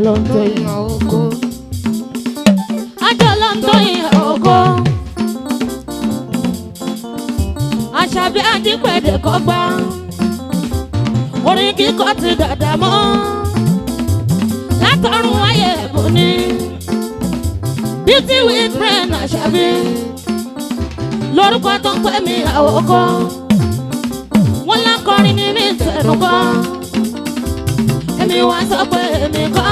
Lọ́ntọ́yìn Oko. Ajá lọ́ntọ́yìn ògo. Àṣàbí Adípẹ̀dẹ̀ kọ́gbá. Orin kíkọ ti dàdà mọ́. Látọ̀run ayé ẹ̀bùn ni. Beauty with brain Àṣàbí. Lórúkọ tó ń pè mí àwòkọ́. Wọ́n lákọrin ní mi tẹnu kọ́. Èmi wá sọ pé èmi kọ́.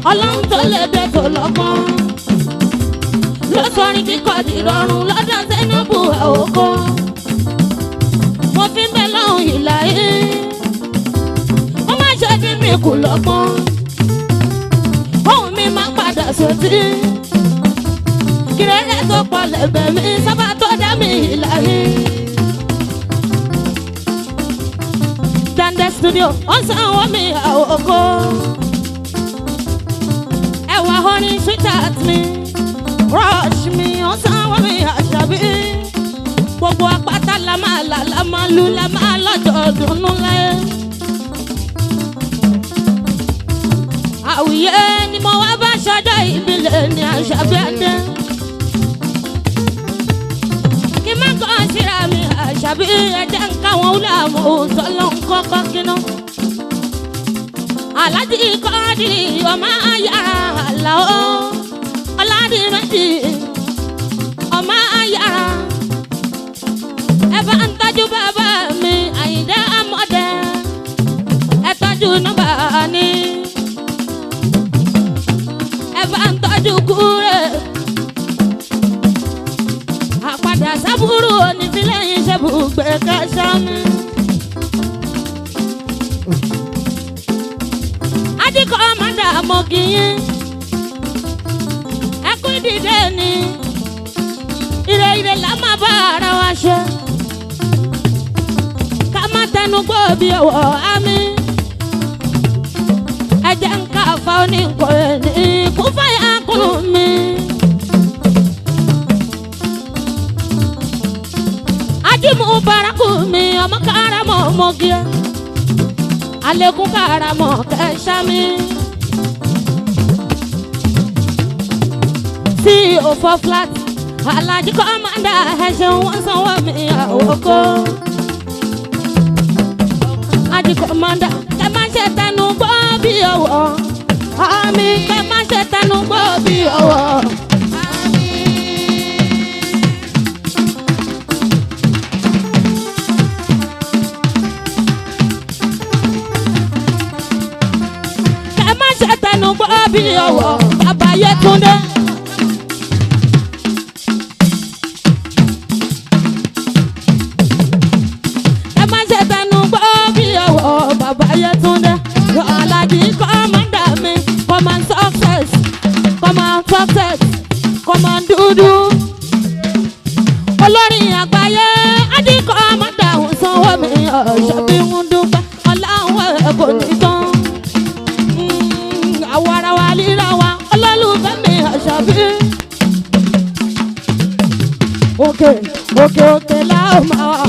Ọlọ́run tó lè dé tó lọ́gbọ́n. Ló sọrin kíkọ di rọrùn lọ́dọ̀ Zainabu àwòkọ́. Mo fi ń bẹ lọ́hùn ìlà yìí. Ó má ṣe dín mi kù lọ́gbọ́n. Ohùn mi máa ń padà sótì. Kìrẹ́rẹ́ tó pọ̀ lẹ́bẹ̀ẹ́ mi sábà tó dá mi ìlà yìí. Dande studio, ó sanwó mi àwòkọ́. Ẹ̀wà honey sweetheart mi, rush mi, ó sanwó mi àṣàbí. Gbogbo apáta la máa là la máa lu la máa lọ́jọ́ dùnú láyé. Àwùyé ni mo wá bá ṣọjọ́ ìbílẹ̀ ní àṣàbí adé. Kí má kàn síra mi àṣàbí ẹ̀jẹ̀ ń káwọn wúlò àmọ́ òótọ́ ló ń kọ́kọ́ kíná. Aláàjì kọ́ọ̀dì ọmọ ayára àlàó ọ̀làdì méjì ọmọ ayára. Ẹ bá ń tọ́jú bàbá mi Àyìndé Àmọ́dé ẹ tọ́jú nọ́mbà ni. Ẹ bá ń tọ́jú kúrè àpàdà sábúrú onífilẹ̀yìn ṣẹ́bùgbé kẹsàn-án. Adikọ̀ ọmọdé àmọ̀gìyìn ẹkú dìde ni ire ire la máa bá ara wa ṣe ká má tẹnu gbọ́ bí ọwọ́ àmì ẹ̀jẹ̀ ń ká fa oníkọ̀ ẹ̀ ní kú fàyà kùnú mi. Ajimu baraku mi ọmọ karamọ mọgíẹ alekun karamọ kẹsàmí. Sí òfò flat Alhaji kọ́mándà ẹ̀ṣẹ̀ wọ́n sanwó mi àwòkọ́. Alhaji kọ́mándà kẹ má ṣe tẹnu gbọ́ bí ọwọ́ àmì kẹ má ṣe tẹnu gbọ́ bí ọwọ́. Kẹ má ṣe tẹnu gbọ́ bí ọwọ́ bàbá Yétúndé. Ẹ má ṣe tẹnu gbọ́ bí ọwọ́ bàbá Yétúndé. Alhaji kọ́mándà mi command success command success command dúdú. Olórin àgbáyé Adi kọ́mándà ń sanwó mi ọ̀ṣọ́ bí ń dúpẹ́ ọláwọ̀ kò ní tán. Àwọn ara wa ríra wa olólùfẹ́ mi àṣàbí. Òkè òkè òkè la ó máa wà.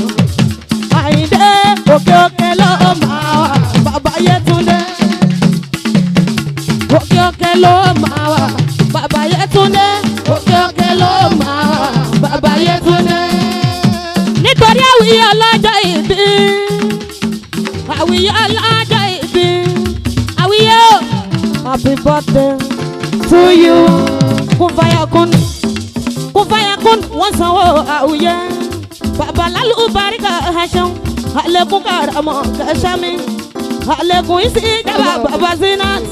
Àyìndé òkè òkè ló máa wà. Bàbá Yétúndé. Òkè òkè ló máa wà. Bàbá Yétúndé. Òkè òkè ló máa wà. Bàbá Yétúndé. Nítorí àwíyé ọlọ́jọ́ ìbí. Àwíyé ọlọ́jọ́ ìbí. Àwíyé o. Happy birthday to you. Kún fàyà kún. Kún fàyà kún. Wọ́n sanwó àwíyé. Bàbá lálù baríkà ẹ̀ṣẹ̀. Àlékún kàràmọ̀ kẹsàmí. Àlékún ìsì ìjàmbá bàbá Zinat.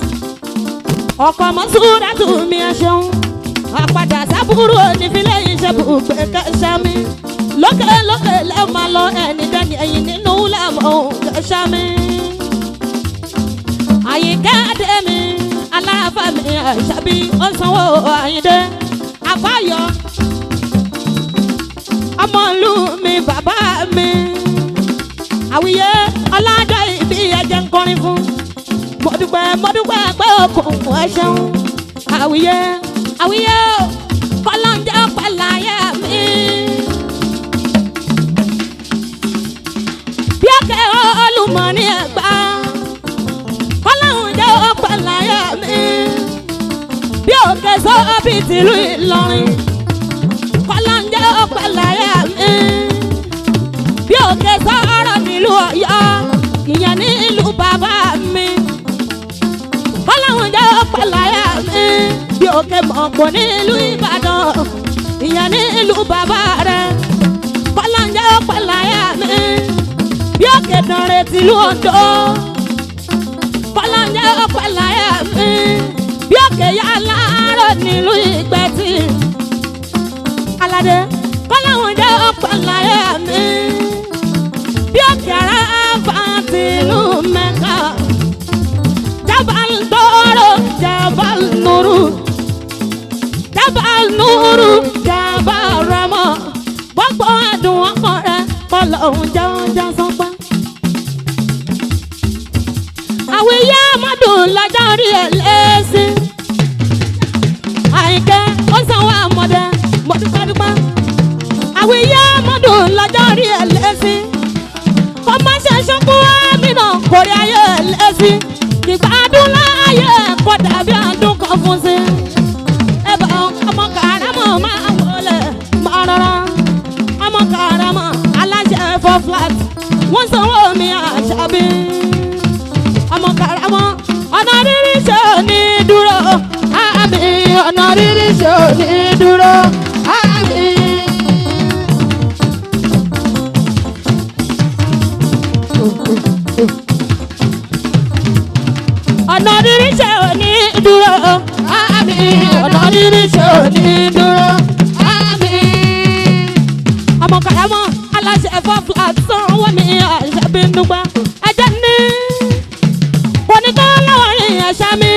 Ọkọ̀ mọ́súrà tù mí ẹ̀ṣẹ̀. Àpàdà sábúrú onífilẹ̀ ìṣẹ̀bùgbé kẹsàmí. Lókè lókè lẹ́ẹ̀ máa lọ ẹni dání ẹ̀yìn nínú lẹ́mọ̀ kẹsàmí. Àyìnkẹ́ Adémi aláfa mi àṣàbí ó sanwó Àyìndé Àbáyọ ọmọ ìlú mi bàbá mi àwíyé ọlọ́jọ́ ìbí ẹ̀jẹ̀ ń kọrin fún mo dúpẹ́ mo dúpẹ́ pé okùn ẹ ṣeun àwíyé àwíyé kọ́lọ́njẹ́ pẹ̀láyé mi. Bí ọkẹ́ olùmọ̀ ní ẹ̀gbá kọ́lọ́hún jẹ́ ọpẹ́ láyé. tìlú Ìlọrin kọ́lọ́njẹ́ ọpẹ́ láyé mi bí òkè sọ̀rọ̀ nílùú Ọ̀yọ́ ìyẹn nílùú bàbá mi kọ́lọ́njẹ́ ọpẹ́ láyé mi bí òkè mọ̀pọ̀ nílùú Ìbàdàn ìyẹn nílùú bàbá rẹ̀ kọ́lọ́njẹ́ ọpẹ́ láyé mi bí òkè Dànrè tìlú Oǹdó kọ́lọ́njẹ́ ọpẹ́ láyé mi bí òkè Yáláró nílùú Ìgbẹ́tì aládé kọ́láwọn jẹ́ ọ̀pọ̀ láyé mi bí òkè Àràfà tìlú Mẹ́kà Jabal Toro Jabal Nuru Jabal Nuru Jabal Rama gbogbo àdùn ọkọ rẹ kọ́lọ́hún jẹ́ oúnjẹ sọ́pá. Àwọn ìyá ọmọdún lọ́jọ́ rí ẹ̀ lẹ́sìn. Àyìnkẹ́ ó sanwó àmọ̀dẹ mo dúpẹ́ dúpẹ́. Àwọn ìyá ọmọdún lọ́jọ́ rí ẹ̀ lẹ́sìn. Kó má ṣe ṣokú àmì náà kò rí ayé ẹ̀ lẹ́sìn. Ìgbádùn láàyè kò dàbí àdùn kan fún sí. Ẹ̀bà ọmọ kàrámọ̀ máa wọlé máa rọra. Ọmọ kàrámọ̀ aláṣẹ four flat. Wọ́n sanwó mi àṣàbí. Ọmọ kàrámọ̀ ọ̀nà rírí ṣe ò ní dúró. Àmì ọ̀nà rírí ṣe ò ní dúró. Àmì. Ọ̀nà rírí ṣe ò ní dúró. Àmì ọ̀nà rírí ṣe ò ní dúró. Àmì. Ọmọ kàrámọ̀ aláṣẹ four flat sanwó mi àṣàbí dúpẹ́. Ẹjẹ́ ní kò ní tó lọ́wọ́ rìn ẹ̀ṣá mi.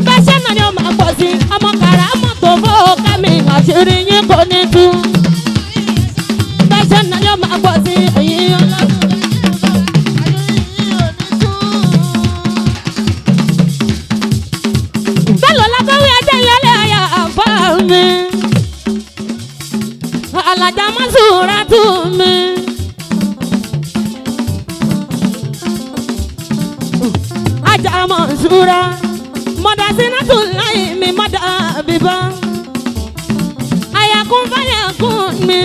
Bẹ́sẹ̀ náà ni ó máa pọ̀ sí ọmọ kàrámọ̀ tó fọ́ ká mi àṣírí yín kò ní tú. Bẹ́sẹ̀ náà ni ó máa pọ̀ sí ẹ̀yìn ọlọ́run. Bẹ́ẹ̀ lákọ̀wé ajá ìyálẹ̀ àyà àfa mi. Àlàjà Mọ́sùrà tù mí. Ajá Mọ́sùrà. Mọ̀dà sínú láì mi mọ̀dà bíbá. Àyàkún fáyàkún mi.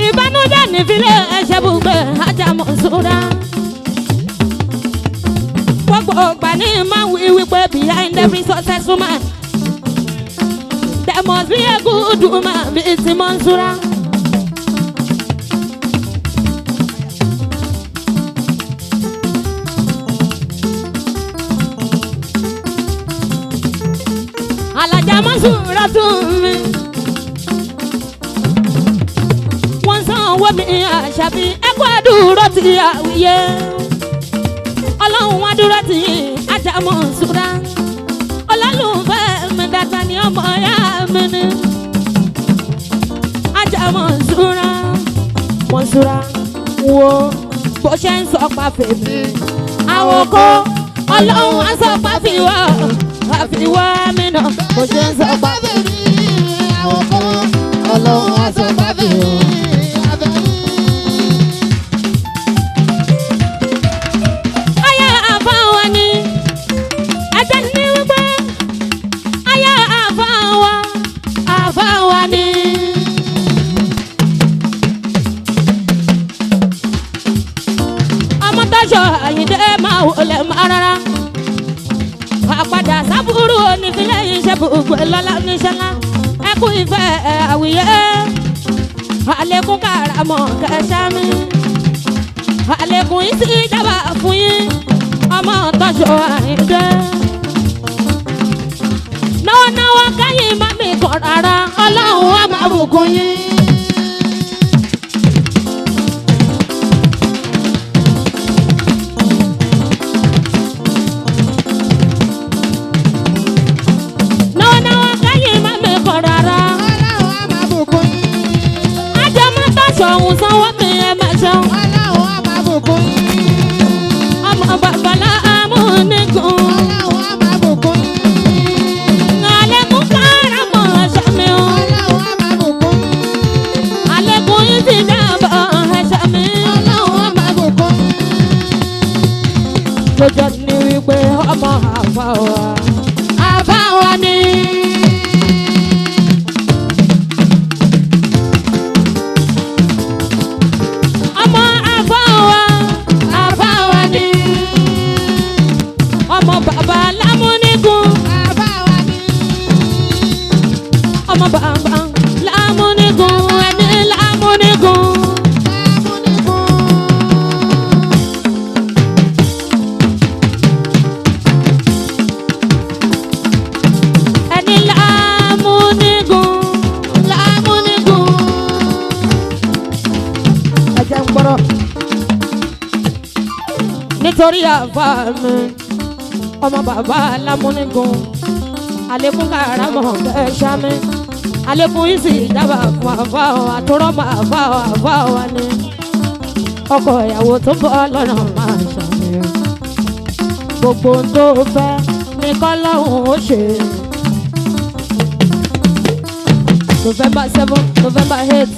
Ìbànújẹ́ nífilẹ̀ ẹ̀ṣẹ̀ bùgbé ajá Mọ́sùrà. Gbogbo ọgbà ní máa wí wípé behind every successful man there must be a good woman bíi ti Mọ́sùrà. Alájà Mọ́sùrà tún mi. Wọ́n san owó mi àṣàbí ẹ̀kọ́ àdúró ti àwíyé. Ọlọ́run wá dúró ti ajá Mọ́sùrà. Ọlọ́lùfẹ́ mi dàgbà ní ọmọ ìyá mi ni. Ajá Mọ́sùrà Mọ́sùrà wo bó ṣe ń sọ pa fèmí. Àwòkọ́ Ọlọ́run á sọ pa fìwọ́ àfiwọ́ mi náà bó ṣe ń sọ pa fèmí. Ọlọ́run aṣọ bá fèrè abẹ́rẹ́. Aya àfáwa ni ẹjẹ ní wípé aya àfáwa àfáwa ni. Ọmọ tọ́jọ́ Àyìndé máa wọlé máa rárá. Àpàdà sábúrú onífilẹ̀ iṣẹ́ gbogbo lọ́lá oníṣẹ́lá. Ẹ kú ìfẹ́ àwìyé. Àlékún kàràmọ̀ kẹsàmí àlékún yìí sì dábàá fún yín ọmọ tọ́jú Àyìndé. náwó náwó kẹ́yìn má mi kọ̀ rárá ọlọ́run á máa bùkún yín. Náwó náwó kẹ́yìn má mi kọ̀ rárá. Ọlọ́run á máa bùkún yín. Ajá má tọ́jú ọ̀hún sanwó mi ẹ̀ máa ṣeun. Ọlọ́run á máa bùkún yín. Ọmọ bàbá amúnigùn. Ọlọ́run á máa bùkún yín. Àlékún káràmọ̀ ẹ̀ṣẹ̀ mi o. Ọlọ́run á máa bùkún yín. Àlékún yìí ti dábọ̀ ẹ̀ṣẹ̀ mi. Ọlọ́run á máa bùkún yín. Lójó ní wípé ọmọ àfa wa. Àfa wa ni. Nítorí àfa mi, ọmọ bàbá alámúnigun, àlékún kàràmọ̀ kẹ́sàmí mi, àlékún ìsì ìjábà fún àfa ọ̀ àtúrọ́mọ àfa ọ̀ àfa wa ni. Ọkọ ìyàwó tó bọ́ lọ́nà máa ṣàmì. Gbogbo ohun tó fẹ́ ní kọ́lọ́hún ó ṣe. November 7, November 8,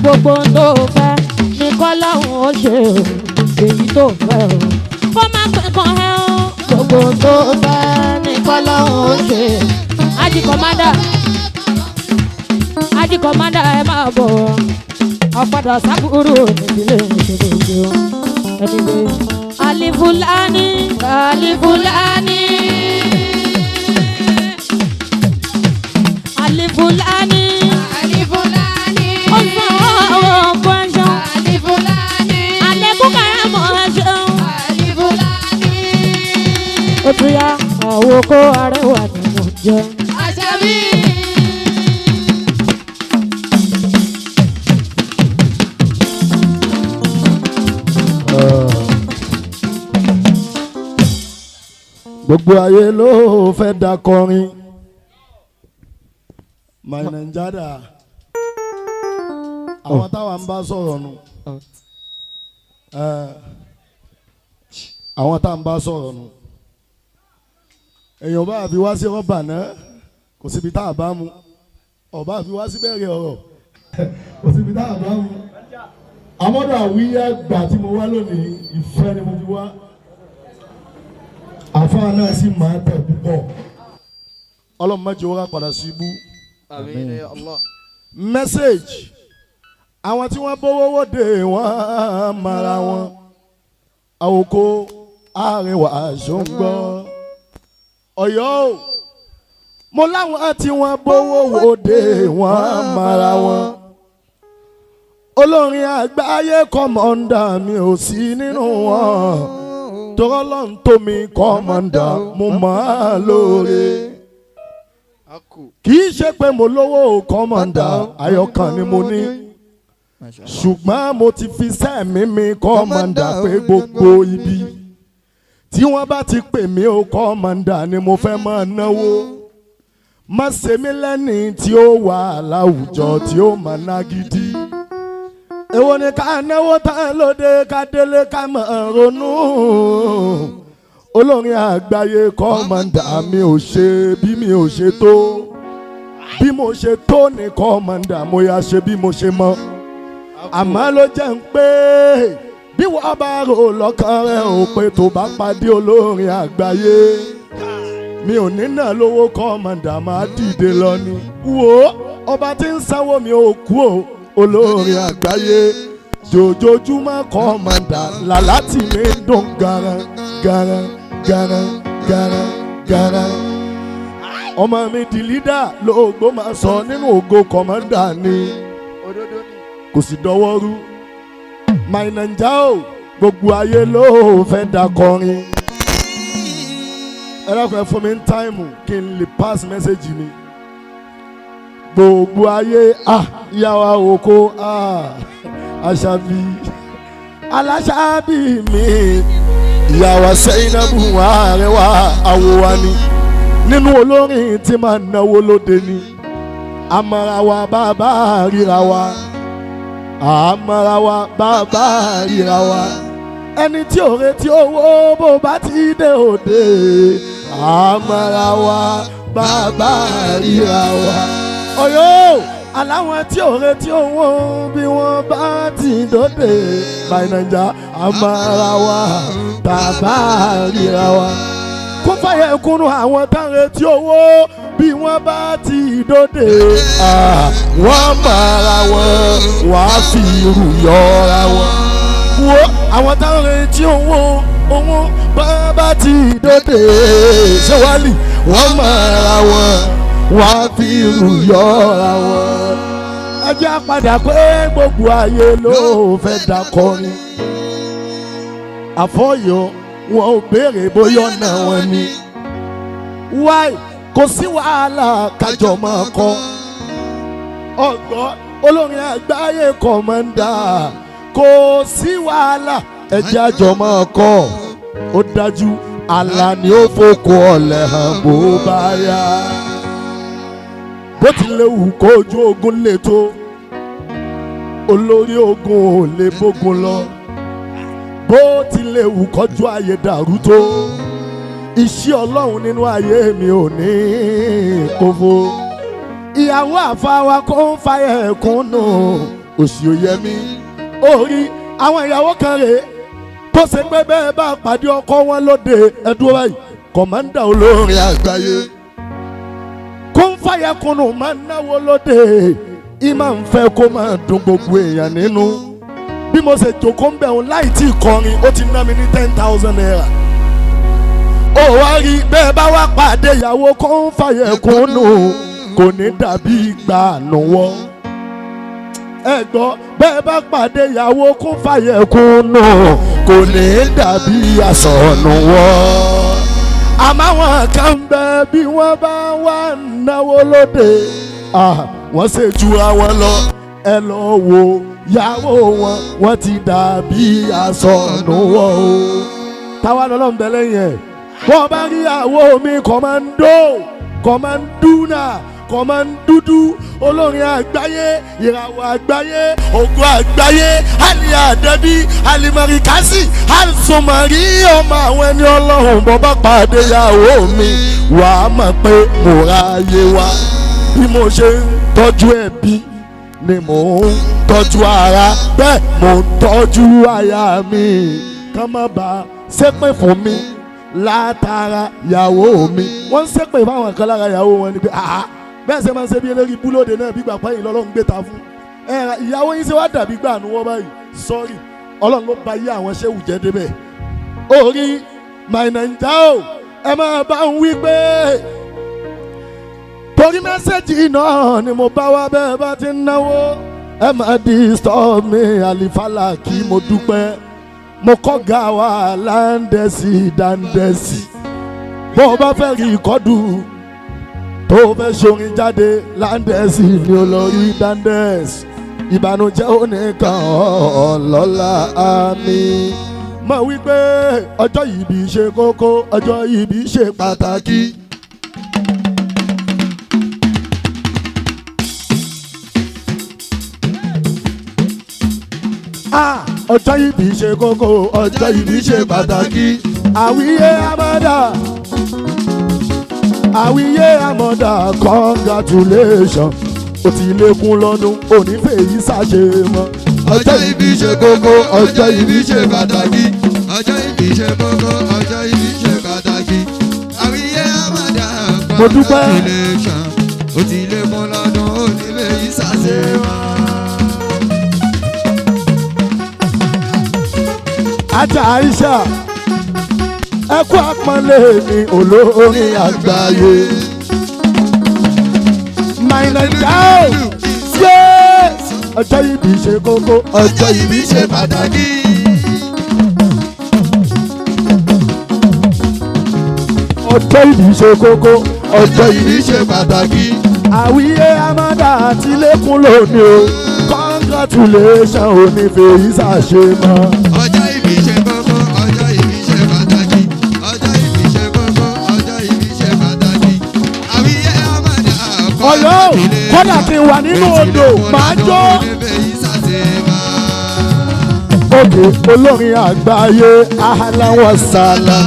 gbogbo ohun tó fẹ́ ní kọ́lọ́hún ó ṣe o, èyí tó fẹ́ o. Kó má pẹ́ kan ẹ́ o. Gbogbo ohun tó fẹ́ ní kọ́lọ́hún ó ṣe. Ají kọ́mádà, Ají kọ́mádà ẹ máa bọ̀. Ọ̀padà sábúrú nídìílé ìṣèlú ẹni gbé. Alifulani, Alifulani. Alifulani. Alifulani. Ó sàn owó ọkọ̀ ẹ̀ṣọ́. Alifulani. Àlékún kàrámọ̀ ẹ̀ṣọ́. Alifulani. Ó tún yá àwòkọ́ arẹwà ni mo jẹ́. Àṣàbí. Gbogbo ayé ló fẹ́ da kọrin. My Naija, àwọn táwa ń bá sọ̀rọ̀ nù. Ẹ, àwọn tá à ń bá sọ̀rọ̀ nù. Èèyàn bá fi wá sí rọ́bà náà, kò síbi tá a bá mu. Ọba fi wá sí bẹ̀rẹ̀ ọ̀rọ̀, kò síbi tá a bá mu. Amọ́dọ̀ àwíyá gbà tí mo wá lónìí, ìfẹ́ ni mo fi wá. Àfáà náà sì máa tẹ̀ púpọ̀. Ọlọ́run má jẹ́ ó rà padà sí ibú. Àmín ya Allah. Message àwọn tí wọ́n bówó wòde wọ́n mara wọn. Àwòkọ àríwá ṣòǹgbọ́ Ọ̀yọ́ o, mo láwọn tí wọ́n bówó wòde wọ́n mara wọn. Olórin àgbáyé kọ́mọ̀ndà mi ò sí nínú wọn, tọrọ lọ́n tó mi kọ́mọ̀ndà mo mọ̀ á lóore. Aku. Kì í ṣe pé mo lówó kọ́mọ̀ndà, ayọ̀kan ni mo ní, ṣùgbọ́n mo ti fi sẹ́ẹ̀mí mi kọ́mọ̀ndà pé gbogbo ibi tí wọ́n bá ti pè mí ó kọ́mọ̀ndà ni mo fẹ́ máa náwó. Má ṣe mí lẹ́ni tí ó wà láwùjọ tí ó máa ná gidi. Èwo ni ká náwó tán lóde, ká délé ká máa ronú? Olórin àgbáyé kọ́mọ̀ndà mi ò ṣe bí mi ò ṣe tó. Bí mo ṣe tó ní kọ́mọ̀ndà, mo yà ṣe bí mo ṣe mọ́. Àmọ́ ló jẹ́ ń pé bí wọ́n bá rò lọ́kàn rẹ̀ ò pé tó bá pàdé olórin àgbáyé, mi ò ní náà lówó kọ́mọ̀ndà, máa dìde lọ ni. Wo ọba tí ń sanwó mi ò kú o, olórin àgbáyé jòjòjúmọ́ kọ́mọ̀ndà làlá tì mí dùn garan garan garan garan garan. Ọmọ mi di lídà lóògbó máa sọ nínú ògo kọ́mọ̀ndà ni. Òdodo ni. Kò sì dọwọ́ rú. My Naija o, gbogbo ayé ló fẹ́ da kọrin. Ẹ dákun, ẹ fún mi ní time kí n lè pass message mi. Gbogbo ayé, ah, ìyàwó oko, ah, Àṣàbí, aláṣàbí mi, ìyàwó Sẹ́yìnàbù àrẹwà àwòwá ni nínú olórin tí máa náwó lóde ni. Amara wa bàbá ríra wa, àmọ́ra wa bàbá ríra wa. Ẹni tí ò retí owó bó bá ti dé òde, àmọ́ra wa bàbá ríra wa. Ọ̀yọ́ aláwọn tí ò retí owó bí wọ́n bá ti dóde by Naija, àmọ́ra wa bàbá ríra wa. Kó fàyẹ̀ kúnnú àwọn tá ń retí owó bí wọ́n bá ti dóde, ah, wọ́n mara wọn wàá fi irú yọra wọn. Wo àwọn táwọn retí owó owó bá bá ti dóde ṣéwálì, wọ́n mara wọn wàá fi irú yọra wọn. Ẹ jẹ́ á padà pé gbogbo ayé ló fẹ́ dakọrin. Àfọyọ̀ wọn ò béèrè bóyá ọ̀nà wọn ni. Wáì kò sí wàhálà kájọ máa kọ. Ọgbọ́n olórin àgbáyé kọ̀mọ́ndà, kò sí wàhálà, ẹjẹ́ àjọ máa kọ. Ó dájú àlà ni ó fòkó ọ̀lẹ̀ hàn bó bá yá. Bó ti léwu kó ojú ogun lè tó, olórí ogun ò lè bógun lọ. Bó ti léwu kọjú ayé dàrú tó, iṣẹ́ Ọlọ́run nínú ayé mi ò ní kófó. Ìyàwó àfáwa kó ń fa ẹ̀kún nù, òsì òyẹmí. Orí àwọn ìyàwó kan rèé tó ṣe pé bẹ́ẹ̀ bá pàdé ọkọ wọn lóde ẹdúró báyìí, kọ̀mọ́ndà olórin àgbáyé kó ń fàyẹ̀kùnù máa ń náwó lóde, í máa ń fẹ́ kó máa dùn gbogbo èèyàn nínú. Bí mo ṣe jókòó ń bẹ̀ òun láì tí ì kọrin, ó ti ná mi ní ₦10,000. Ó wá rí bẹ́ẹ̀ bá wá pàdé ìyàwó kó ń fàyẹ̀kùnù, kò ní dàbí ìgbà ànúwọ́. Ẹ gbọ́, bẹ́ẹ̀ bá pàdé ìyàwó kó fàyẹ̀kùnù, kò ní dàbí àsọ̀nùwọ́. Àmọ́ àwọn kan ń bẹ bí wọ́n bá wà náwó lóde, wọ́n ṣe jura wọn lọ. Ẹ lọ wo ìyàwó wọn, wọ́n ti dàbí àsọ̀nùwọ́ o. Táwa lọ́lọ́ ń bẹ lẹ́yìn ẹ̀. Wọ́n bá rí ìyàwó mi kọ̀mándó, kọ̀mándúnà, kọ̀mándúdú, olórin àgbáyé, ìràwọ̀ àgbáyé, ògo àgbáyé, àlì àdẹ́bí, àlìmọ̀ríkásì, àlùsùnmọ̀rí, ọmọ àwọn ẹni Ọlọ́run. Bọ́ bá pàdé ìyàwó mi, wà á mọ̀ pé mo ra ayé wa. Bí mo ṣe ń tọ́jú ẹbí ni mò ń tọ́jú ara, bẹ́ẹ̀ mò ń tọ́jú aya mi. Kán má bàa ṣépè fún mi látara ìyàwó mi. Wọ́n ń ṣépè fáwọn kan lára ìyàwó wọn ni pé àá bẹ́ẹ̀ ṣe máa ń ṣe bí eléyìí búlóde náà bí gbàgbọ́ yìí lọ́lọ́run gbé ta fún ẹ. Ìyàwó yín ṣe wá dàbí gbà nù wọ́n báyìí. Sọ́ọ̀rì, Ọlọ́run ló ba yé àwọn ṣéwù jẹ́ débẹ̀. Orí my Naija o, ẹ máa bá ń wí pé torí message náà ni mo bá wá. Bẹ́ẹ̀ bá ti ń náwó, ẹ máa disturb mi. Àlìfálà kí mo dúpẹ́, mo kọ́ ga wa láńdẹ̀sì dáńdẹ̀sì. Bó o bá fẹ́ rí ìkọ́dù tó o fẹ́ ṣorin jáde, láńdẹ̀sì ni ó lọ rí dáńdẹ̀sì. Ìbànújẹ́ ò ní kàn ọ́ lọ́la, àmì. Mọ̀ wípé ọjọ́ ìbí ṣe kókó, ọjọ́ ìbí ṣe pàtàkì. Ah, ọjọ́ ìbí ṣe kókó, ọjọ́ ìbí ṣe pàtàkì. Àwíyé amọ́dà, àwíyé amọ́dà, congratulation, ó ti lékún lọ́dún, onífèyí ṣàṣe mọ́. Ọjọ́ ìbí ṣe kókó, ọjọ́ ìbí ṣe pàtàkì. Ọjọ́ ìbí ṣe kókó, ọjọ́ ìbí ṣe pàtàkì. Àwíyé àmàdà, Mo dúpẹ́. congratulation, ó ti lékún lọ́dún, onífèyí ṣàṣe mọ́. Ajá Aisha, ẹ kú àpọ́nlé mi, olórin àgbáyé. My Naija o, yé, ọjọ́ ìbí ṣe kókó, Ọjọ́ ìbí ṣe pàtàkì. Ọjọ́ ìbí ṣe kókó, Ọjọ́ ìbí ṣe pàtàkì. Àwíyé amada àti lẹ́kùn lónìí o, congratulation, onífèyí ṣàṣe mọ́. Ọjọ́ ìbí ṣe kókó, ọjọ́ ìbí ṣe pàtàkì. Ọjọ́ ìbí ṣe kókó, ọjọ́ ìbí ṣe pàtàkì. Àwíyé àmàdà, Ọ̀yọ́ o, kódà kí n wà nínú odò màá jó. Òkè olórin àgbáyé, aláwọ̀ sàlà.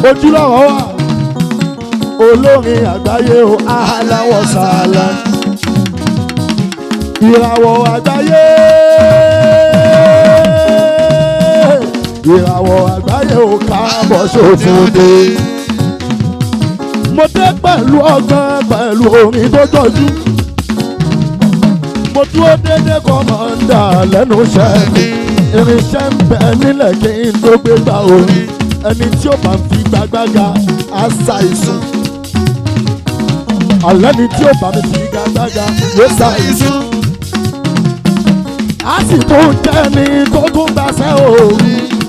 Ojúlọ́wọ́ wà olórin àgbáyé o, aláwọ̀ sàlà. Ìràwọ̀ àgbáyé, ìràwọ̀ àgbáyé ò, káàbọ̀ sótúndé. Mo dé pẹ̀lú ọgbọ́n, pẹ̀lú orin tó jọjú. Mo dúró dédé, kọ́mọ̀ndà lẹ́nu iṣẹ́ mi. Irinṣẹ́ ń bẹ nílẹ̀ kí n tó gbé gbà orin. Ẹni tí ó bá ń fi gbàgbága á ṣàìsùn. Alẹ́ ni tí ó bá mi fi gbàgbága yóò ṣàìsùn. A sì tún jẹ́ ni tó tún gbàṣẹ́ òru.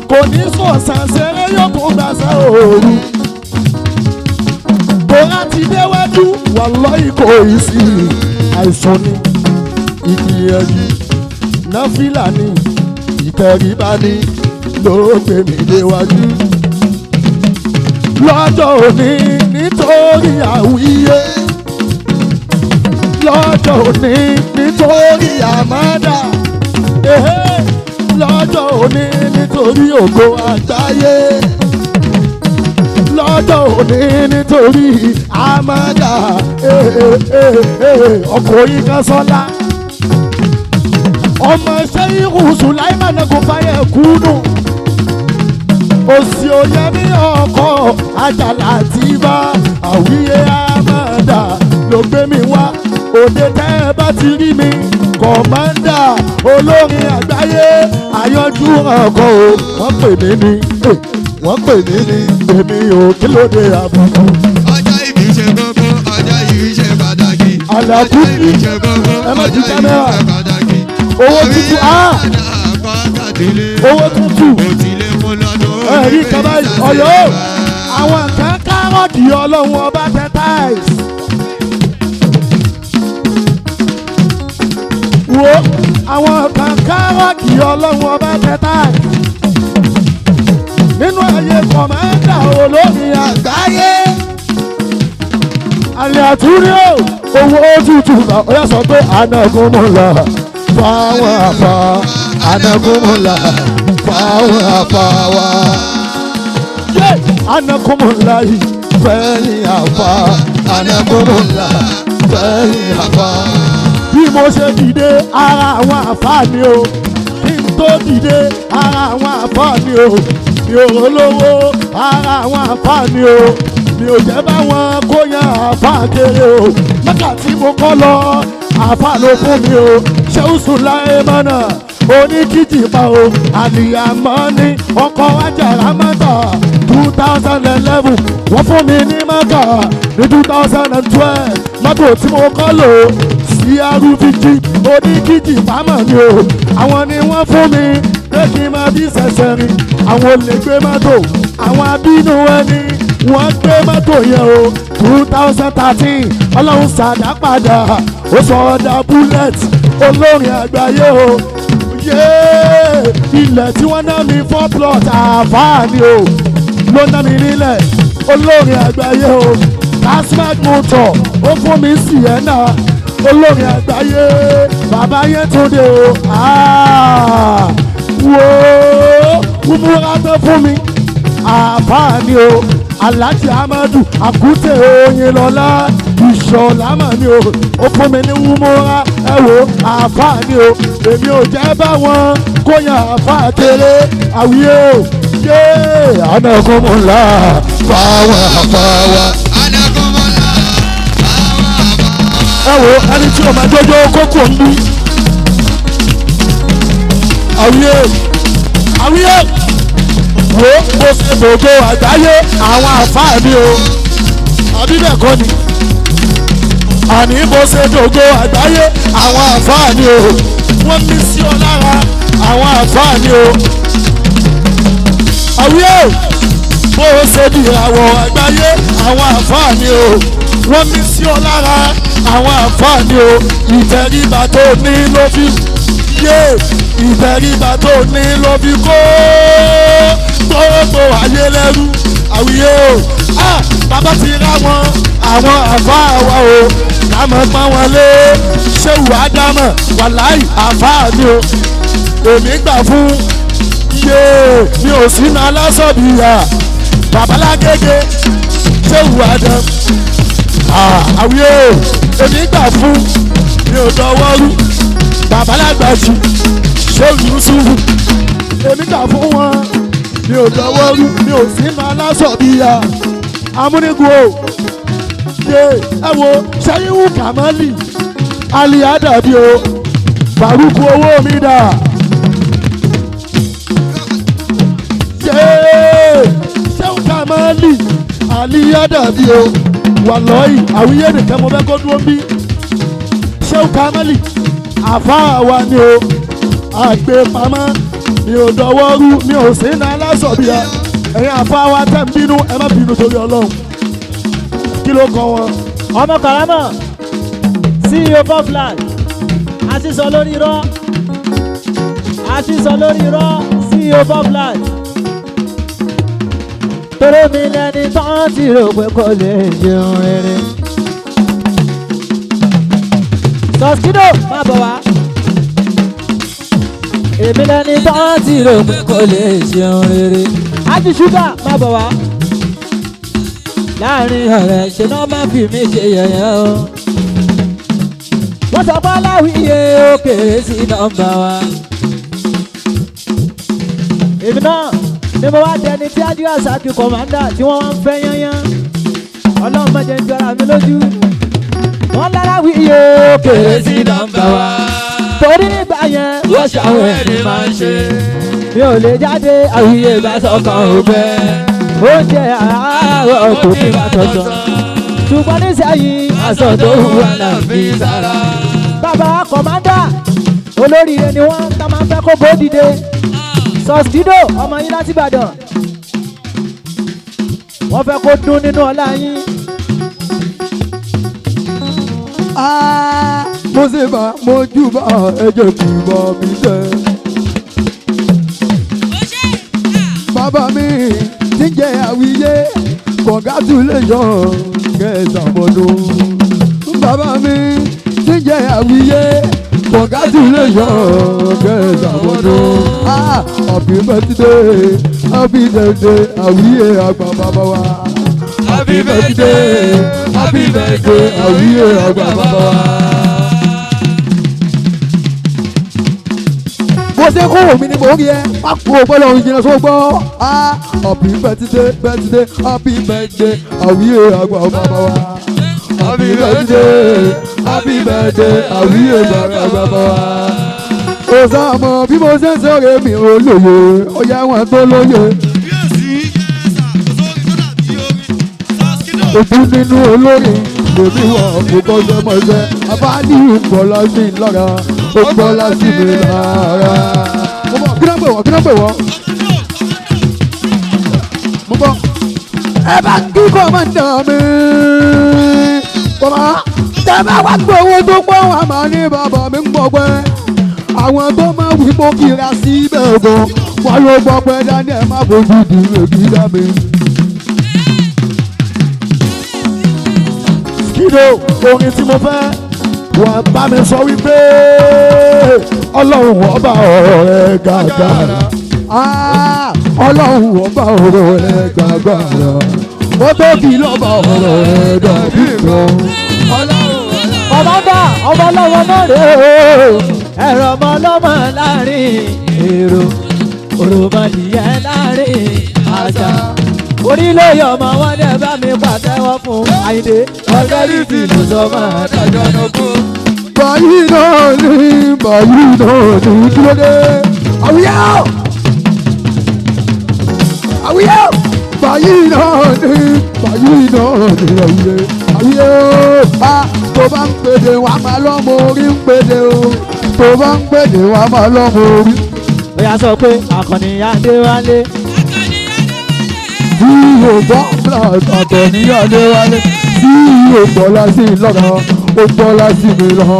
Kò ní sọ̀sán ṣeré, yóò tún gbàṣẹ́ òru. Bóra ti déwájú, wàláhì kò í sí. Àìsàn ni ìgbìyànjú, náfìlà ni. Ìtẹríba ni ló gbé mi déwájú. Lọ́jọ́ òní nítorí àwíyé. Lọ́jọ́ òní nítorí àmọ́dá. Ehé. Lọ́jọ́ òní nítorí ògo àgbáyé. Lọ́jọ́ òní nítorí àmọ́dá. Ọkọ̀ yìí kan sọ́lá. Ọmọ Ṣẹ́yìnkù Sùláìmánà kò fàyẹ̀ kúnnù. Òsì òye mi ọkọ̀ àjàlá ti bá àwíyé àmàdà ló gbé mi wá. Òde tẹ́ ẹ bá ti rí mi, kọ̀mọ́ndà olórin àgbáyé àyànjú ọkọ̀ o. Wọ́n pè mí ní, wọ́n pè mí ní, èmi ò kí ló dé àbùkù. Ọjọ́ ìbí ṣe kókó, ọjọ́ ìbí ṣe pàtàkì. Àlàkù Ọjọ́ ìbí ṣe kókó, ẹ má ju ọjọ́ ìbí kámẹ́rà. ṣe pàtàkì. Owó tuntun, ah! Owó tuntun. Ẹ̀rí kaba ọ̀yọ́ àwọn kan kárọ̀tì ọlọ́run ọba tẹ táìs. Wo àwọn kan kárọ̀tì ọlọ́run ọba tẹ táìs. Nínú ayé kọ̀mọ́ndà olórin àgbáyé. Àlẹ́ àtúrí o, owó tútù bá ọyá sọ pé anagunmọ̀lá fáwọn àfa anagunmọ̀lá fáwọn àfa wa. Yé anagunmọ̀lá yìí fẹ́yìn àfa anagunmọ̀lá fẹ́yìn àfa. Bí mo ṣe dìde ara àwọn àfa ni o, kí n tó dìde ara àwọn àfa ni o, mi ò lówó ara àwọn àfa ni o, mi ò jẹ́ báwọn kó yan àfa kéré o. Mọ́kà tí mo kọ́ lọ àfa ló fún mi o, ṣéwùsù láyé mọ́nà oníkìjìpá o, àlìyàmọ́ ní ọkọ̀ ajára mọ́tà 2011 wọ́n fún mi ní mọ́kà ní 2012 mọ́tò tí mo kọ́ lò CRVG oníkìjìpá mọ̀ ni o, àwọn ni wọ́n fún mi pé kí n máa bí ṣẹ̀ṣẹ̀ rìn, àwọn olè gbé mọ́tò, àwọn abínú ẹni wọ́n gbé mọ́tò yẹn o. 2013 ọlọ́run ṣàdá padà ó sọ ọ̀dà bullet olórin àgbáyé o. Yéé ilẹ̀ tí wọ́n ná mi 4 plot àfáà ni o ló ná mi nílẹ̀ olórin àgbáyé o. Tasmac motor ó fún mi Sienna olórin àgbáyé bàbá Yétúndé o. Wo umura tó fún mi àfáà ni o. Alhaji Amadu Akute Oyinlọlá Ìṣọ̀lá mà ni o, ó fún mi ní wúmúra ẹ wo àfáà ni o, èmi ò jẹ́ báwọn kóyàn àfáà kéré àwíyé o. Yé anagunmọ̀lá fáwọn àfáwà. Ẹ wo ẹni tí o máa jójó kókò ń bí. Àwíyé àwíyé wo bó ṣe gbogbo àgbáyé àwọn àfáà mi o, àbí bẹ́ẹ̀ kọ́ ni? Àní bó ṣe gbogbo àgbáyé àwọn àfáà mi o, wọ́n mí sí ọ lára àwọn àfáà mi o. Àwíyé bó ṣe di àwọ̀ àgbáyé àwọn àfáà mi o, wọ́n mí sí ọ lára àwọn àfáà mi o. Ìtẹríba tó ní ló fi yé, ìtẹríba tó ní ló fi kó gbogbo ayé lẹ́rú àwíyé o. Bàbá ti rá wọn àwọn àfáà wa o, ká mọ̀ pọ́n wọn lé ṣéwù ádámọ̀ wàláì àfáà mi o, èmi gbà fún yé mi ò sínú alásọ̀bìyà babalágége ṣéwù ádám àwíyé o, èmi gbà fún mi ò dọwọ́ rú babalágbàjì ṣéwù Yúsúfù èmi gbà fún wọn mi ò dọwọ́ rú mi ò sínú alásọ̀bìyà amúnigun o. Yé ẹ wo ṣẹ́yìnwó kàmálì aliyadabi o, bàrúkú owó mi dà. Yé ṣẹ́yìnwó kàmálì aliyadabi o, wàlọ́ọ̀yì àwíyé nìkan mo fẹ́ kó dúró bí. Ṣẹ́yìnwó kàmálì àfáà wa ni o, àgbépamọ́ mi ò dọwọ́ rú mi ò sínú alásọ̀bíà. Ẹ̀yin àfáà wa tẹ̀ ń bínú ẹ má bínú torí Ọlọ́run. Kí ló kọ wọn? Ọmọ Karama CEO Poplar àti sọ lórí irọ́. Aṣísọ lórí irọ́ CEO Bobland. Torí mi lẹni tán ti rò pé kò lè ṣeun rere. Sọ̀skídò má bọ̀ wá. Èmi lẹni tán ti rò pé kò lè ṣeun rere. Ájú ṣúgà má bọ̀ wá. Láàrin ọ̀rẹ́ ṣe náà má fi mí ṣe yẹ̀yẹ́ o. Wọ́n sọ pé aláwìyé ó kéré sí nọ́mbà wa. Èmi náà ni mo wá dẹni tí Ájú Àṣàkì kọ̀mándà tí wọ́n wá ń fẹ́ yányán. Ọlọ́run má jẹ́ ń jọra mi lójú. Wọ́n láláwìyé ó kéré sí nọ́mbà wa. Torí nígbà yẹn Wọ́n ṣàwọn ẹni máa ń ṣe. mi ò lè jáde àwíyé bá sọkàn ò bẹ́. Oúnjẹ àárọ̀ kò kí bá tọ̀tọ̀. Ṣùgbọ́n nísẹ̀yìn Aṣọ tó wù wá là ń fi sára. Bàbá kọ̀mándà olóríire ni wọ́n tá máa ń fẹ́ kó bó dìde. Sọ̀sídò ọmọ yín láti Ìbàdàn. Wọ́n fẹ́ kó dún nínú ọlá yín. Ah, mo ṣe bá mojú bá ẹjọ́ kì í bọ́ mi jẹ́. Bàbá mi ti ń jẹ́ àwíyé, congratulation kẹsàn-án. Bàbá mi ti ń jẹ́ àwíyé, congratulation kẹsàn-án. Ah, happy birthday, happy birthday, àwíyé àgbà bàbá wa. Happy birthday, happy birthday, àwíyé àgbà bàbá wa. Bó ṣe kó omi ni mò ń rí ẹ má kú o gbọ́dọ̀ ìjìnlẹ̀ sọ gbọ́. Ah, happy birthday, birthday, happy birthday, àwíyé àgbà bàbá wa. Happy birthday, happy birthday, àwíyé àgbà bàbá wa. Ó sàmọ̀ bí mo ṣe ń sọ̀rọ̀ mi ò lóye, ó yẹ wọn tó lóye. Ojú nínú olórin lèmi wọ̀ kó kọ́sẹ́ mọ́sẹ́, abáàlì ń bọ̀ sí i lára, ó bọ́lá sí mi lára. Mo bọ̀, kí ló ń pè wọ́n, kí ló ń pè wọ́n? Mo bọ̀, ẹ bá kí kọ́mọ̀dà mi. Bàbá tẹ bá wá gbowó tó pọ̀ wá máa ní bàbá mi ń gbọ́ pé àwọn tó máa wí mọ́ kíra síbẹ̀ gan wọ́n ló gbọ́ pé dání ẹ má bójú di èkì dá mi. Skido orin tí mo fẹ́ wà bá mi sọ wípé ọlọ́run ọba ọ̀rọ̀ rẹ̀ gàgàrà. Ah, ọlọ́run ọba ọ̀rọ̀ rẹ̀ gbàgbàrà ó tóbi lọ́ba ọ̀rọ̀ rẹ̀ dàbí nǹkan. Kọ̀mándà ọmọ ọlọ́wọ́ náà rèé o. Ẹ̀rọ ọmọ ọlọ́mọ láàrin èrò. Òròmọdìyẹ láàrin àṣà. Orílẹ̀-èdè ọmọ wọn dẹ̀ bá mi pàtẹ́wọ́ fún Àyìndé. Ọ̀gẹ́rìtì ló sọ máa dájọ́ náà kú. Báyìí náà ni, báyìí náà ni, kí ló dé? Àwíyá o! Àwíyá o! Báyìí náà ni, báyìí náà ni, àwíyé. Àwíyé o! Bá tó bá ń pèdè wá máa lọ́mọ orí ń pèdè o. Tó bá ń pèdè wá máa lọ́mọ orí. Ó yá sọ pé Àkànní Adéwálé. Tí o gbọ́ Àkànní Adéwálé, tí o gbọ́ lásì lọ́ra, ó gbọ́ lásì mi lọ́ra.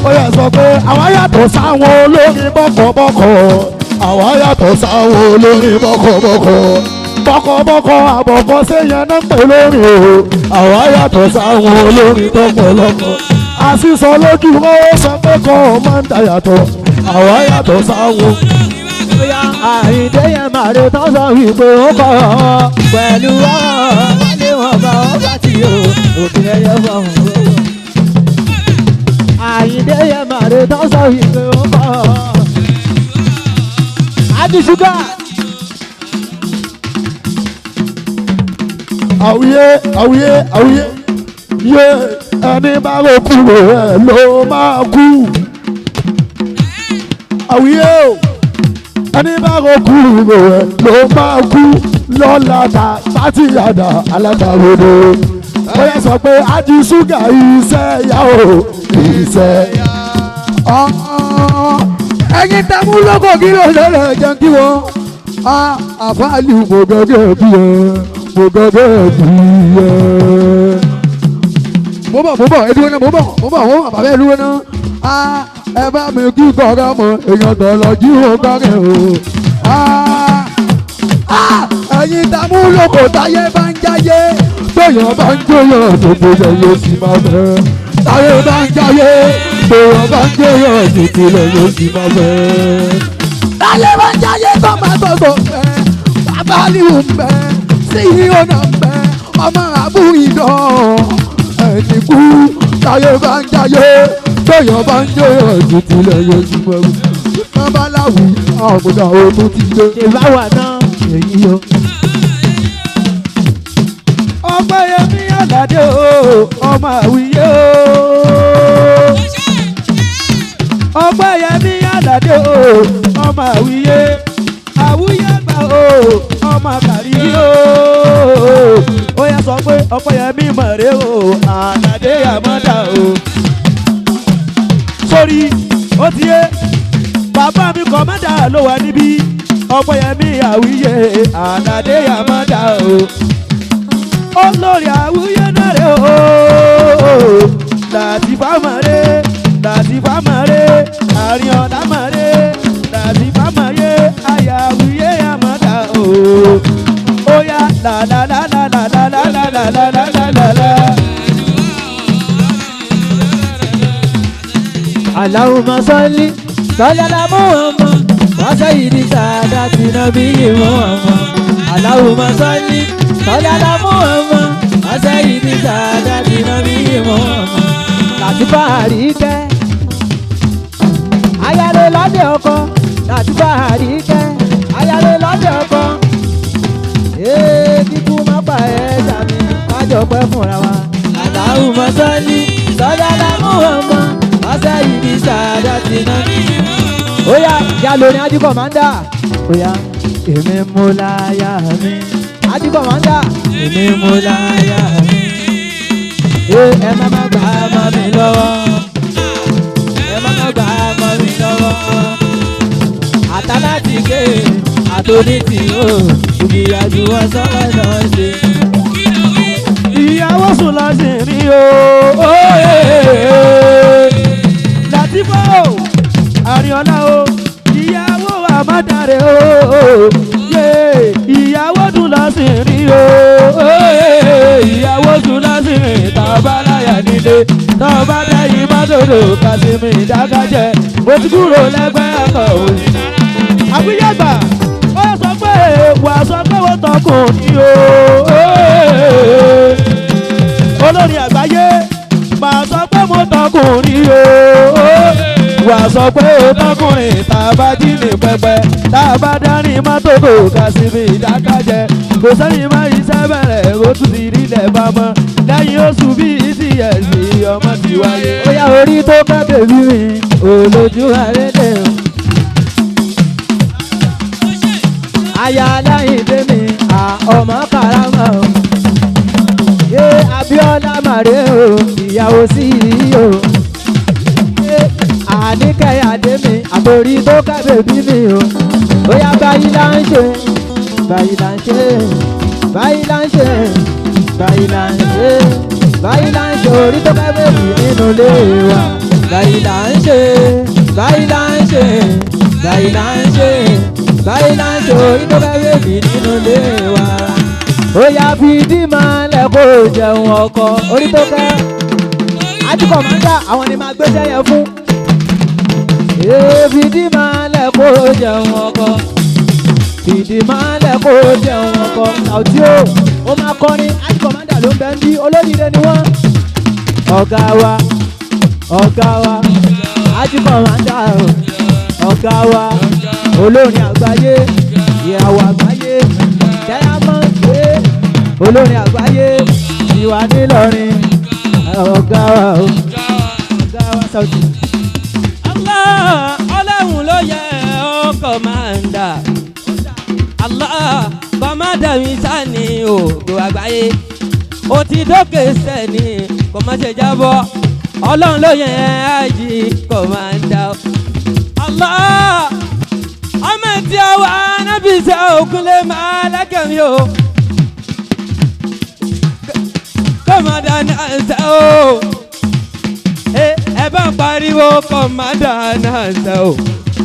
Ó yẹ sọ pé àwa yàtọ̀ sáwọn olórin bọ́kọ̀bọ́kọ̀. Àwa yàtọ̀ sáwọn olórin bọ́kọ̀bọ́kọ̀. Bọ́kọ̀bọ́kọ̀ àbọ̀kọ̀ séyẹn náà ń pè lórí o. Àwa yàtọ̀ sáwọn olórin tọ́pọ̀lọpọ̀. Àṣìṣọ lójú ó sọ pé kọ́ ọ máa ń da yàtọ̀. Àwa yàtọ̀ sáwọn. Bóyá Àyìndé yẹn máa rí tán sọ wípé ó kọ̀ ọ́ pẹ̀lú ọ̀ wálé wọn bá wọn bá ti o òkè ẹyẹ fọ̀hún. Àyìndé yẹn máa rí tán sọ wípé ó kọ̀ ọ́. Ájú ṣúgà. Àwíyé àwíyé àwíyé yé ẹni bá rò kúrò ẹ ló máa kú. Àwíyé o ẹni bá rò kúrò ẹ ló máa kú lọ́la ta sátìyàdà alágbàrodo. Ó yẹ sọ pé ájú ṣúgà iṣẹ́ yá o iṣẹ́ yá. Ẹ̀yin tẹ́ mú lọ́kọ̀ kí ló ṣẹlẹ̀ jẹun kí wọ́n. Àfáàlì mo gẹ́gẹ́ bí ẹ, mo gẹ́gẹ́ bí ẹ. Mo bọ̀, mo bọ̀, ẹ dúró náà, mo bọ̀, mo bọ̀, mo bọ̀, bàbá ẹ dúró náà. Ẹ bá mi kí kọ́ra mọ èèyàn tọ̀lọ̀ jí ó kọ́rin o. Ẹ̀yin tamúlòkò táyé bá ń jáyé tóyàn bá ń jóyàn tètè lẹ̀ yóò sì máa fẹ́. Táyé bá ń jáyé tóyàn bá ń jóyàn tètè lẹ̀ yóò sì máa fẹ́. Táyé bá ń jáyé tó máa tọ̀tọ̀ fẹ́. Bàbá Aliu ń bẹ, CEO náà ń bẹ, ọmọ àbú ìdán ẹni kú. Táyé bá ń jáyé tóyàn bá ń jóyàn tètè lẹ̀ yóò sì máa fẹ́. Babaláwo àmúdá o tó ti dé. Ṣe bá wà náà èyí o. Ọpẹ́yẹmí Àlàdé o, ọmọ àwíyé o. Ọpẹ́yẹmí Àlàdé o, ọmọ àwíyé. Àwíyé gbà o, ọmọ kàríyí o. Ó yá sọ pé Ọpẹ́yẹmí mọ̀rẹ́ o, Àlàdé àmọ́dá o. Sórí ó ti yé bàbá mi kọ̀mọ́dà ló wà níbí. Ọpẹ́yẹmí àwíyé Àlàdé àmọ́dá o, olórí àwùyé náà rè o, Làtífà mọ̀rẹ́, Làtífà mọ̀rẹ́, Àríọ̀lá mọ̀rẹ́, Làtífà mọ̀rẹ́, àyà àwùyé àmọ́dá o. Ó yá làlàlàlàlàlàlàlàlàlà. Allahumma salli salli ala Muhammad wa sayyidi sadati nabiyyi Muhammad. Allahumma salli salli ala Muhammad wa sayyidi sadati nabiyyi Muhammad. Làtífà Àríkẹ́, ayáre lọ́dẹ ọkọ. Làtífà Àríkẹ́, ayáre lọ́dẹ ọkọ. Ee, kíkú má pa ẹ́ sàmì, kájọ pẹ́ fúnra wa. Allahumma salli salli ala Muhammad wa sayyidi sadati nabiyyi Muhammad. Ó yá, ìyá lórin Ají Kọ̀mándà. Ó yá, èmi mú láyà mi. Ají Kọ̀mándà, èmi mú láyà mi. Ẹ ẹ má má gbà á mọ́ mi lọ́wọ́. Ẹ má má gbà á mọ́ mi lọ́wọ́. Àtàláti ké àtòní tì ó, ìgbìyànjú wọn sọ́wọ́ náà ṣe. Ìyàwó sùn lọ sí rí o. Làtífà o, Àríọ̀lá o, ìyàwó àmọ́dàrẹ́ o. Ìyàwó dùn lọ sí rí o. Ìyàwó sùn lọ sí rí tọ́ba láyà nílé. Tọ́ba dẹ́yìn mọ́tòdò kàṣímì ìdákájẹ́. Mo ti kúrò lẹ́gbẹ́ ọkọ̀ òyìn. Àbúyẹ̀gbà ó sọ pé wà sọ pé wọ́n tọkùnrin o. Olórin àgbáyé máa sọ pé mo tọkùnrin o. Wà sọ pé o tọkùnrin tá a bá jí ní pẹpẹ, tá a bá dání mọ́tò kò ká síbi ìdákájẹ. Kò sẹ́yìn mọ́ iṣẹ́ bẹ̀rẹ̀, ó tún ti rílẹ̀ bámọ́. Lẹ́yìn oṣù bíi ìsìyẹ̀sì ọmọ ti wáyé. Ó yá orí tó ká bèbí mi, òlójú àrédè o. Aya aláìndé mi, à ọmọ karama o. Yé Abíọ́lá màrè o, ìyàwó sí i o. Yé Àníkẹ́ Adé mi, àtòrí tó ká bèbí mi o. Ó yá báyìí là ń ṣe, báyìí là ń ṣe, báyìí là ń ṣe, báyìí là ń ṣe, báyìí là ń ṣe orí tó ká bèbí nínú ilé wa. Báyìí là ń ṣe, báyìí là ń ṣe, báyìí là ń ṣe, báyìí là ń ṣe orí tó ká bèbí nínú ilé wa. Ó yá fìdí máa lẹ̀ kó jẹun ọkọ orí tó kẹ́. Ají Kọ̀mándà àwọn ni máa gbéṣẹ́ yẹn fún. Fìdí máa lẹ̀ kó jẹun ọkọ. Fìdí máa lẹ̀ kó jẹun ọkọ. Sàùtí o, ó máa kọrin. Ají Kọ̀mándà ló ń bẹ ń bí olóríire ni wọ́n. Ọ̀gá wa, ọ̀gá wa, Ají Kọ̀mándà o, ọ̀gá wa, olórin àgbáyé, ìyàwó àgbáyé, diamond pé olórin àgbáyé, ìwà nílọrin, ọ̀gá wa o, ọ̀gá wa Sàùtí. Allah ọlọ́run ló yẹ ọ́ kọ̀mándà. Allah kọ̀mándà mi sani ògo àgbáyé. Ó ti dókè sẹ́ni kò má ṣe jábọ́. Ọlọ́run ló yẹ Ají Kọ̀mándà. Allah ọmọ tí a wà nábì sẹ́ òkúlé máa lákẹ́mi o. Kọ̀mándà náà sẹ́ o. Ẹ Ẹ bá ń pariwo kọ̀mádà náà ṣe o.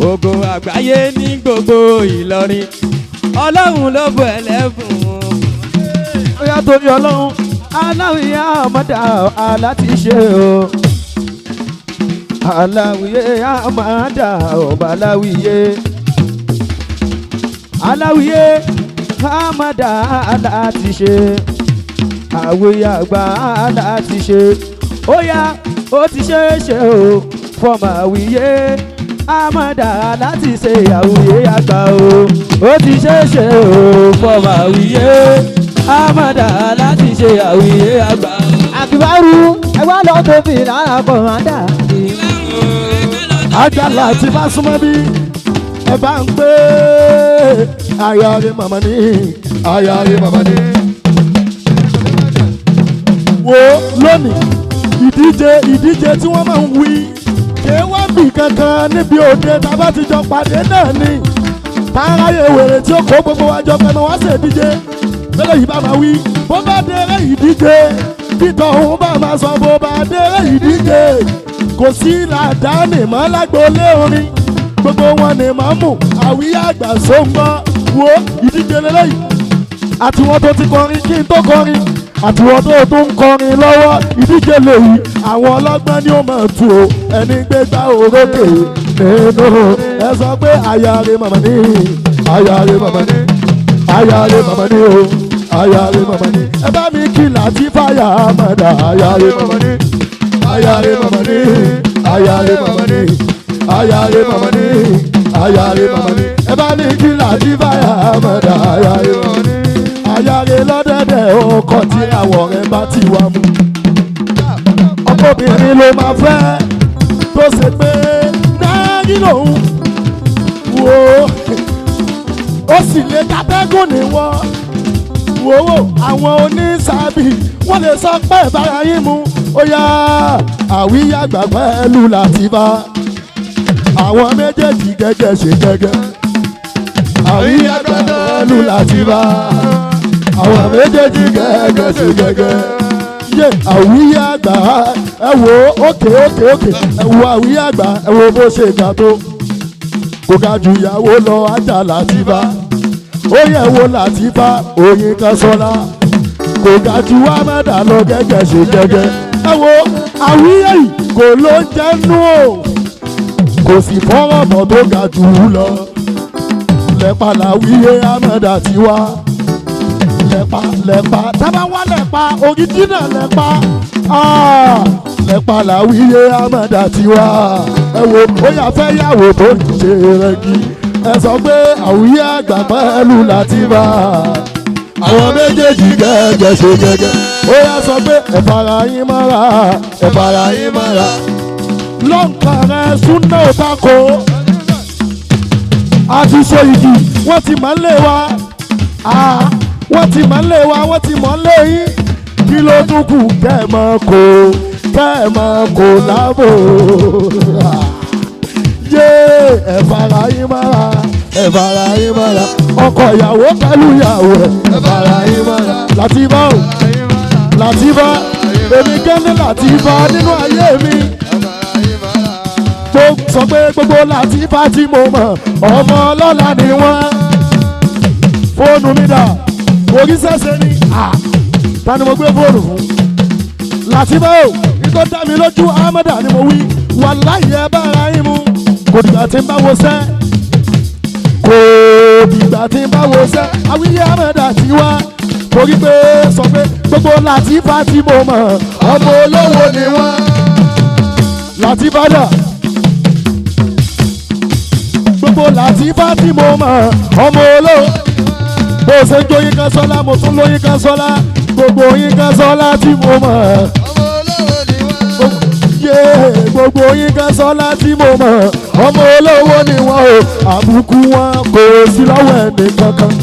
Ògo àgbáyé ní gbogbo Ìlọrin. Ọlọ́run ló bọ̀ ẹlẹ́bùn. Ó yá, torí Ọlọ́run, aláwìyá àmọ́dá aláti ṣe o. Aláwìyé àmọ́dá ọba aláwìyé. Aláwìyé àmọ́dá aláti ṣe. Àwòyé àgbà aláti ṣe. Ó yá, ó ti ṣe é ṣe o. Fọmọ àwìyé àmọ́dá láti ṣe àwìyé àgbà o. Ó ti ṣe é ṣe o. Fọmọ àwìyé àmọ́dá láti ṣe àwìyé àgbà o. Àkìbárú ẹgbẹ́ lọ tóbi lára kọ̀mọ́dà. Àjàlá tí bá súnmọ́ bí ẹ bá ń pé ayáre màmá ní ayáre màmá ní. Wo lónìí, ìdíje ìdíje tí wọ́n máa ń wí kì í wá bì kankan níbi òde tá a bá ti jọ pàdé náà ni táráyé wèrè tí ó kó gbogbo wa jọ pẹ̀lú wá ṣèdíje lọ́dọ̀ yìí bá máa wí bó bá déré ìdíje títọ̀ òun bá máa sọ bó bá déré ìdíje kò sí làdáni mọ́ lágboolé orin gbogbo wọn ni màá mú àwíyá àgbà sóńgbọ́. Wo ìdíje lélẹ́yìí, àtiwọn tó ti kọrin kí n tó kọrin, àtiwọn tó tún ń kọrin lọ́wọ́, ìdíje lèyí. Àwọn ọlọ́gbọ́n ni ó máa tù ó ẹni gbégbá orókè nínú. Ẹ sọ pé ayáre màmá ní ayáre màmá ní ayáre màmá ní o ayáre màmá ní. Ẹ bá mi kí láti fàyà àmàdà ayáre màmá ní ayáre màmá ní ayáre màmá ní ayáre màmá ní ayáre màmá ní. Ẹ bá mi kí láti fàyà àmàdà ayáre màmá ní ayáre lọ́dẹ̀dẹ̀ ọkọ̀ tí àwọ̀ rẹ̀ bá ti wà mú. Ọkọ̀bìnrin ló máa fẹ́ tó ṣe pé náírà lòun wò ó, ó sì lè dátẹ́gùn ní wọ́n wò ó. Àwọn onísàbì wọ́n lè sọ pé ìbára yín mu. Ó yá, àwíyá gbà pẹ̀lú láti bá àwọn méjèèjì gẹ́gẹ́ ṣe gẹ́gẹ́. Àwíyá gbà pẹ̀lú láti bá àwọn méjèèjì gẹ́gẹ́ ṣe gẹ́gẹ́. Yé, àwíyá àgbà, ẹ wo òkè òkè òkè, ẹ wo àwíyá àgbà, ẹ wo bó ṣe ga tó. Kò ga ju ìyàwó lọ. Ajá Látìbá, ó yẹ wo Látìbá oyin kan sọlá, kò ga ju amẹ́dà lọ gẹ́gẹ́ ṣe gẹ́gẹ́. Ẹ wo àwíyá yìí, kò ló ń jẹ́ nú o, kò sì fọ́rọ̀ mọ́ tó ga jù ú lọ. Lẹ́pà làwíyé amẹ́dà ti wá lẹ́pa lẹ́pa tábà wá lẹ́pa òrìjínà lẹ́pa. Ah, lẹ́pa làwíyé amọ̀dà tiwa. Ẹ wo, ó yà fẹ́ yàwó tó ń ṣe rẹ́gí. Ẹ sọ pé àwíyé àgbà pẹ̀lú Látìbá àwọn méjèèjì gẹ́gẹ́ ṣe gẹ́gẹ́. Ó yà sọ pé ẹ fara yín mọ́ra, ẹ fara yín mọ́ra. Lọ́nkà rẹ̀ súnà òtakò àti ṣe ìdì. Wọ́n ti máa ń lé wa. Ah, wọ́n ti mọ̀ ń lé wa, wọ́n ti mọ̀ ń lé yín. Kí ló tún kù? Kẹ́ ẹ̀ mọ̀ kó kẹ́ ẹ̀ mọ̀ kó lábò. Yé, ẹ̀ fara yín mọ́ra, ẹ̀ fara yín mọ́ra. Ọkọ ìyàwó pẹ̀lú ìyàwó ẹ̀, ẹ̀ fara yín mọ́ra. Látìbá o, Látìbá, èmi kẹ́ni Látìbá nínú ayé mi tó sọ pé gbogbo Látìbá tí mo mọ̀, ọmọ ọlọ́lá ni wọ́n. Fóònù mi dà? Orí sẹ́sẹ́ ni. À, ta ni mo gbé fóònù fún? Látìbá o, nítorí dá mi lójú amada ni mo wí. Wàláhì, ẹ bá ara yín mu. Kò dìgbà tí ń bá wo sẹ́, kò dìgbà tí ń bá wo sẹ́. Àwíyé amada ti wá torí pé sọ pé gbogbo Látìbá tí mo mọ̀, ọmọ olówó ni wọ́n. Látìbá dà? Gbogbo Látìbá tí mo mọ̀, ọmọ olówó. Bó ṣe ń jóyin kan sọ́lá, mo tún lóyin kan sọ́lá. Gbogbo yín kan sọ́lá tí mo mọ̀ yé, gbogbo yín kan sọ́lá tí mo mọ̀, ọmọ olówó ni wọ́n o. Àbùkù wọn kò sí lọ́wọ́ ẹnì kankan,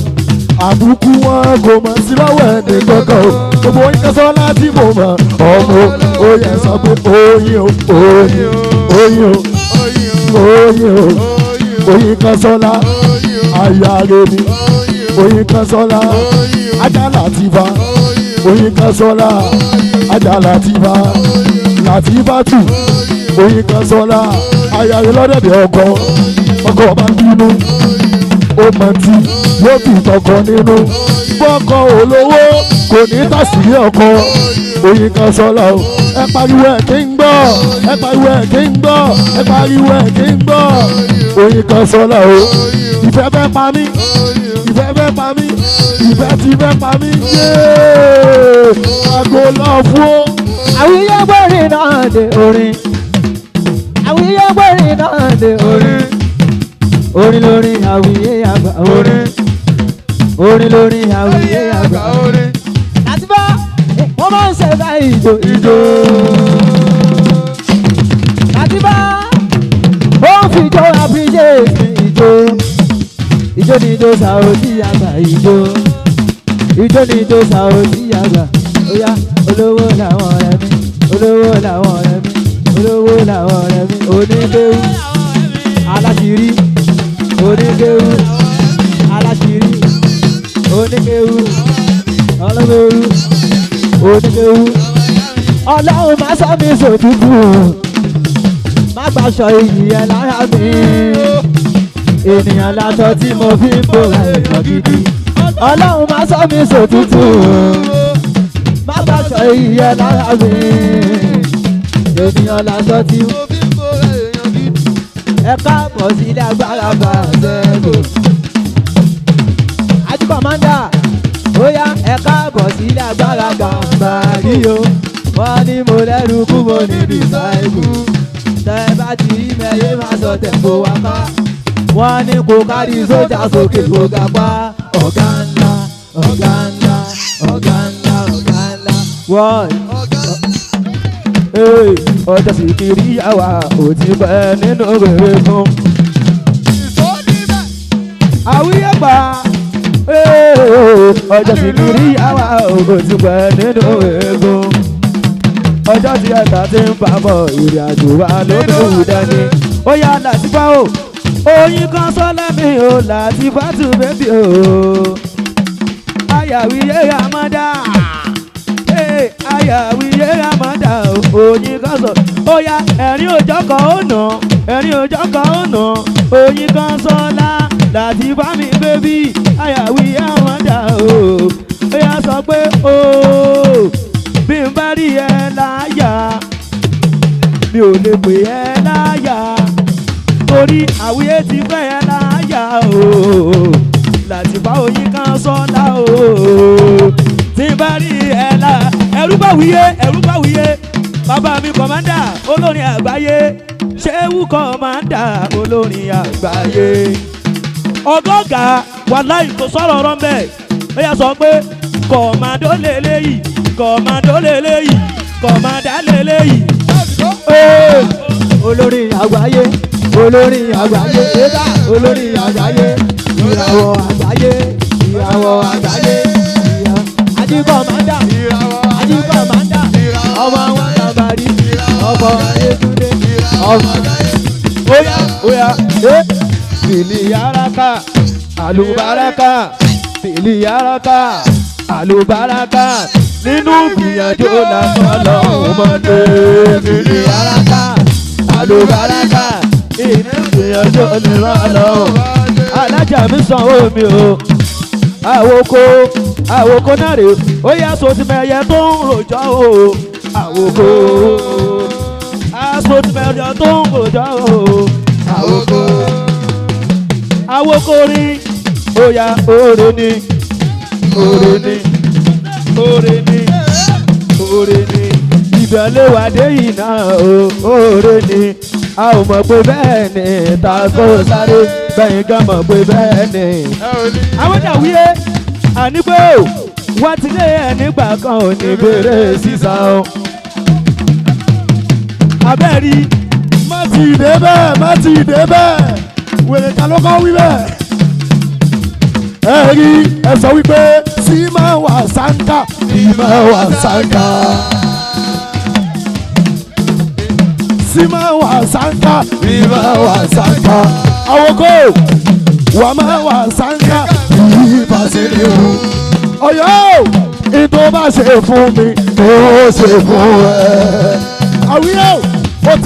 àbùkù wọn kò mọ̀ sí lọ́wọ́ ẹnì kankan o. Gbogbo yín kan sọ́lá tí mo mọ̀, ọmọ ó yẹ sọ pé oyin o, oyin, oyin o, oyin o, oyin kan sọ́lá ayáre ni oyin kan sọ́lá ajá Látìfá oyin kan sọ́lá ajá Látìfá Látìfá tù. Oyin kan sọ́la ayáre lọ́dẹ̀dẹ̀ ọkọ ọkọ bá bínú ó mọ tí yóò fi tọkọ nínú bọ́kọ olówó kò ní tàsírí ọkọ Oyin kan sọ́la o ẹ pariwo ẹ kí n gbọ́ ẹ pariwo ẹ kí n gbọ́ ẹ pariwo ẹ kí n gbọ́ Oyin kan sọ́la o ìfẹ́ fẹ́ pa mí ìfẹ́ fẹ́ pa mí ìfẹ́ ti fẹ́ pa mí yéé àgọ́ lọ fún o. Àwíyé gbórin náà dé orin. Àwíyé gbórin náà dé orin. Orin lórin àwíyé àgbà orin. Orin lórin àwíyé àgbà orin. Láti bá wọ́n máa ń ṣe báyìí ìjó ìjó. Láti bá ó ń fi ijó appreciate mi ìjó. Ìjó ni ijó Saoty àgbà ìjó. Ìjó ni ijó Saoty àgbà. Óyá olówó làwọn ọ̀rẹ́ mi, olówó làwọn ọ̀rẹ́ mi, olówó làwọn ọ̀rẹ́ mi, oníkéwú, aláṣírí, oníkéwú, aláṣírí, oníkéwú, ọlọ́gbẹ̀rú, oníkéwú. Ọlọ́run má sọ mi sòtútù, má gbàṣọ iyì ẹ lára mi. Ènìyàn láṣọ tí mo fi ń bòrà èèyàn gidi. Ọlọ́run má sọ mi sòtútù, má gbàṣọ iyì ẹ lára mi. Ènìyàn láṣọ tí mo fi ń bòrà èèyàn gidi. Ẹ káàbọ̀ sílé agbára bá a ṣẹ́gun. Àti kọ̀mọ́ndà, bóyá ẹ káàbọ̀ sílé agbára gàmbàrí o. Wọ́n ní mo lẹ́rù kú mo ní dìsáìbù. Tẹ́ bá ti rí mẹ́yẹ́ máa sọ tẹ̀kọ́ wá ká. Wọ́n ní kó kárí sójà sókè kó ga pa. Ọ̀gá ńlá, ọ̀gá ńlá, ọ̀gá ńlá, ọ̀gá ńlá. Wọ́n ọjọ́ sì kiri àwa ò ti pẹ́ nínú rere fún. Àwíyé pa ọjọ́ sì kiri àwa ò ti pẹ́ nínú rere fún. Ọjọ́ tí ẹ̀ta ti ń bàbọ̀ ìrìn àjò wa ló léwu dání. Ó yá Làtífá o, oyin kan sọ́lá mi o, Làtífá tù bébì o. Ayàwíyé àmọ́dá ayàwíyé àmọ́dá o, oyin kan sọ. Ó yá ẹ̀rín òjọ́ kan ó nà, ẹ̀rín òjọ́ kan ó nà, oyin kan sọ́lá Làtífá mi bébì, ayàwíyé àmọ́dá o. Ó yá sọ pé o bí n bá rí ẹ láyà mi ò lè pè ẹ láyà torí àwíyé ti fẹ́ ẹ láyà o Làtífá oyin kan sọ́lá o tí n bá rí ẹ láyà ẹ̀rú bá wíyé ẹ̀rú bá wíyé bàbá mi kọ̀mándà olórin àgbáyé ṣéwú kọ̀mándà olórin àgbáyé ọgọ́gà wàláì kò sọ̀rọ̀ ọ̀rọ̀ mbẹ́ ó yà sọ pé kọ̀mándó lélẹ́yìí kọ̀mándó lélẹ́yìí kọ̀mándà lélẹ́yìí. Olórí àgbáyé, olórí àgbáyé, ébà, olórí àgbáyé, ìràwọ̀ àgbáyé, ìràwọ̀ àgbáyé, Ajíkọ̀ máa ń dà, Ajíkọ̀ máa ń dà, ọmọ wọn làbàrí, ọkọ̀ Ayétúndé, ọmọ Oya oya ẹ fìlì yaraka àlùbáràkà fìlì yaraka àlùbáràkà nínú gbìyànjú làwọn lọ́hùn mọ́tò fìlì yaraka àlùbáràkà nínú gbìyànjú làwọn lọ́hùn. Alájà mi sanwó mi o àwòkọ àwòkọ náà rèé ó yá sotìmẹ̀yẹ tó ń rojọ́ o àwòkọ asotìmẹ̀yẹ tó ń rojọ́ o àwòkọ àwòkọ rí ó yá oore ni oore ni oore ni oore ni ìbẹ̀lẹ̀ wà dé yìí náà o oore ni a ò mọ̀ pé bẹ́ẹ̀ ni ta kó sáré bẹ́yìn gan mọ̀ pé bẹ́ẹ̀ ni. Àwọn dàwíyé àní pé o wá ti lé ẹ nígbà kan ò ní bèrè sísá o. Abẹ́rí má ti dé bẹ́ẹ̀ má ti dé bẹ́ẹ̀ wèrè ta ló kọ́ wí bẹ́ẹ̀. Ẹ rí ẹ sọ wípé sí máa wà sáńkà sí máa wà sáńkà. Sí máa wà sáńkà sí máa wà sáńkà. Àwòkọ́ wà máa wà sáńkà yìí bá ṣe ní o. Ọ̀yọ́ ìtò bá ṣe fún mi ni ó ṣe fún ẹ. Àwíyọ̀ ó ti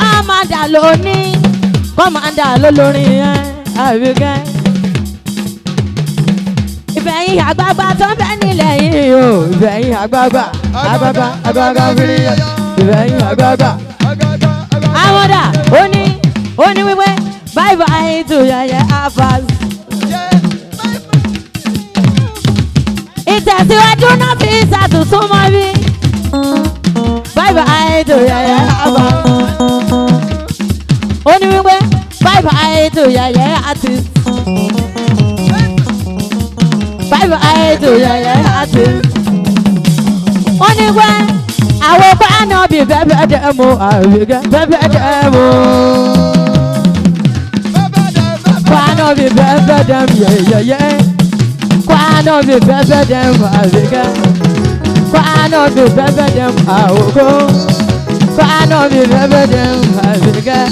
Kọ́mándà ló ní kọ́mándà ló lórin yẹn Àbíkẹ́. Ìfẹ̀yìn àgbààgbà tó ń bẹ nílẹ̀ yìí o. Ìfẹ̀yìn àgbààgbà àgbààgbà àgbààgbà fìrí yẹn. Ìfẹ̀yìn àgbààgbà. Àmọ́dà ó ní wípé bye bye to yẹyẹ afas. Ìtẹ̀síwájú náà fi ṣàtúntún mọ́ bí. Bye bye to yẹyẹ afas. Ó ní wípé bye bye to yẹyẹ artist. Bye bye to yẹyẹ artist. Ó ní pé àwọn kọ́nà bíi bẹ́ẹ̀ dẹ́ mu àbíkẹ́ bẹ́ẹ̀ dẹ́ mu. Kọ́nà bíi bẹ́ẹ̀ dẹ́ mu yẹ̀yẹ̀yẹ́. Kọ́nà bíi bẹ́ẹ̀ dẹ́ mu àbíkẹ́. Kọ́nà bíi bẹ́ẹ̀ dẹ́ mu àwòkọ́. Kọ́nà bíi bẹ́ẹ̀ dẹ́ mu àbíkẹ́.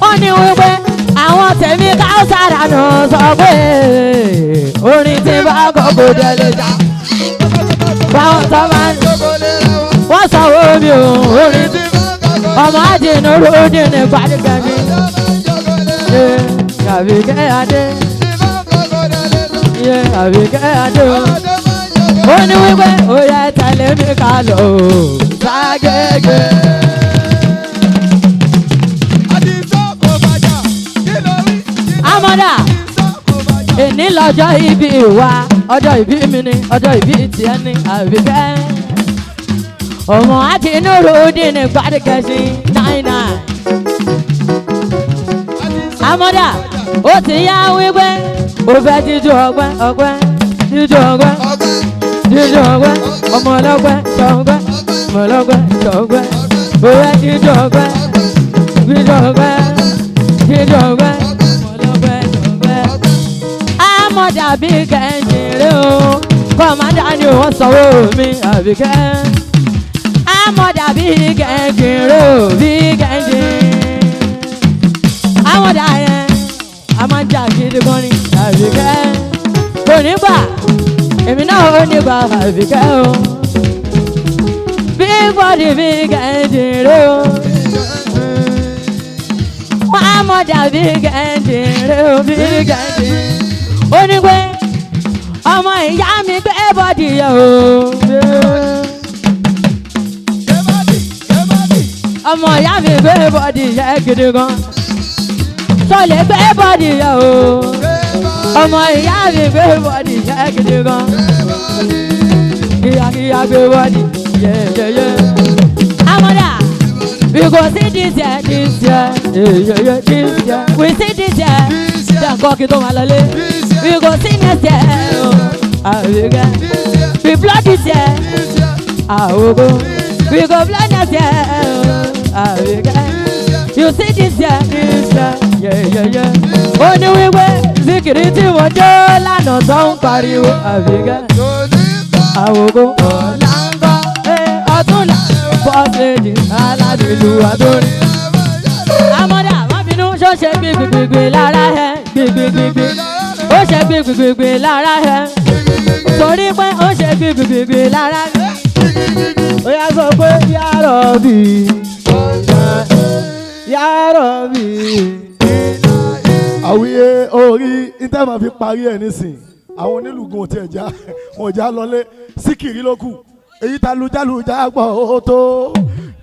Ó ní wípé àwọn tèmi káwùsára nù sọ pé orin tí bá kọ́ kò dé lè já. Báwọn tó máa ń wọ́n sanwó mi ò orin ọmọ àdínú ròdì ní gbàdúgbàmí. Àbíkẹ́ adé Àbíkẹ́ adé o. Ó ní wípé ó yẹ tẹ̀lé mi ká lọ o ságége. Amọ̀dà èní lọ́jọ́ ìbí wa ọjọ́ ìbí mi ni ọjọ́ ìbí tiẹ̀ ni Àbíkẹ́. Ọmọ àti inú ròdì ní gbàdúgbàsí 99. Amọ̀dà ó ti yá wípé ó fẹ́ jíjó ọgbẹ́ ọgbẹ́ jíjó ọgbẹ́ jíjó ọgbẹ́ ọmọ ọlọ́gbẹ́ ṣọgbẹ́ ọmọ ọlọ́gbẹ́ ṣọgbẹ́ ó fẹ́ jíjó ọgbẹ́ jíjó ọgbẹ́ jíjó ọgbẹ́ ọmọ ọlọ́gbẹ́ ṣọgbẹ́. Amọ̀dà bí kẹ́hìndé rè o kọ́mádà ni wọ́n sanwó mi Àbíkẹ́. Amọ̀dà bí kẹ́hìndé rè o bí kẹ́hìndé. Amọ̀dà yẹn a máa ń jà gidi gan ni Àbíkẹ́. Kò ní gbà èmi náà ò ní gbà Àbíkẹ́ o. Bí bọ́dì bí kẹ́hìndé rè o. Amọ̀dà bí kẹ́hìndé rè o bí kẹ́hìndé. Ó ní pé ọmọ ìyá mi gbé bọ́dì yẹn o. Ọmọ ìyá mi gbé bọ́dì yẹn gidi gan. Sọlẹ̀ gbé bọ́dì yẹn o. Ọmọ ìyá mi gbé bọ́dì yẹn gidi gan. Kíákíá gbé bọ́dì yẹ́yẹ́yẹ́. Amọ̀dà we go see this year, this year, yẹ́yẹ́yẹ́ this year. We see this year. Jẹ́ nǹkan kí tó máa lọlé. We go see next year. Àbíkẹ́. We blow this year. Àwòkọ́. We go blow next year. Àbíkẹ́. You see this year, this year, yeah, yeah, yeah. Ó ní wípé síkìrì tí mo jó lánàá tó ń pariwo Àbíkẹ́. Àwòkọ́. Ọ̀la ń bọ̀. Ọ̀túnla. Bọ́sẹ̀dì aládìlú àdórí. Amọ̀dà má bínú ṣó ṣe gbìgbìgbì lára ẹ̀ gbìgbìgbì. Ó ṣe gbìgbìgbì lára ẹ̀. Torí pé ó ṣe gbìgbìgbì lára ẹ̀. Ó yá sọ pé Ya Rabbi, Ya Rabbi. Àwíyé orí níta máa fi parí ẹ̀ nísìn àwọn onílùgùn ò tiẹ̀ já wọn ò já lọlé síkìrì ló kù èyí ta lujaluja gbọ́ ó tó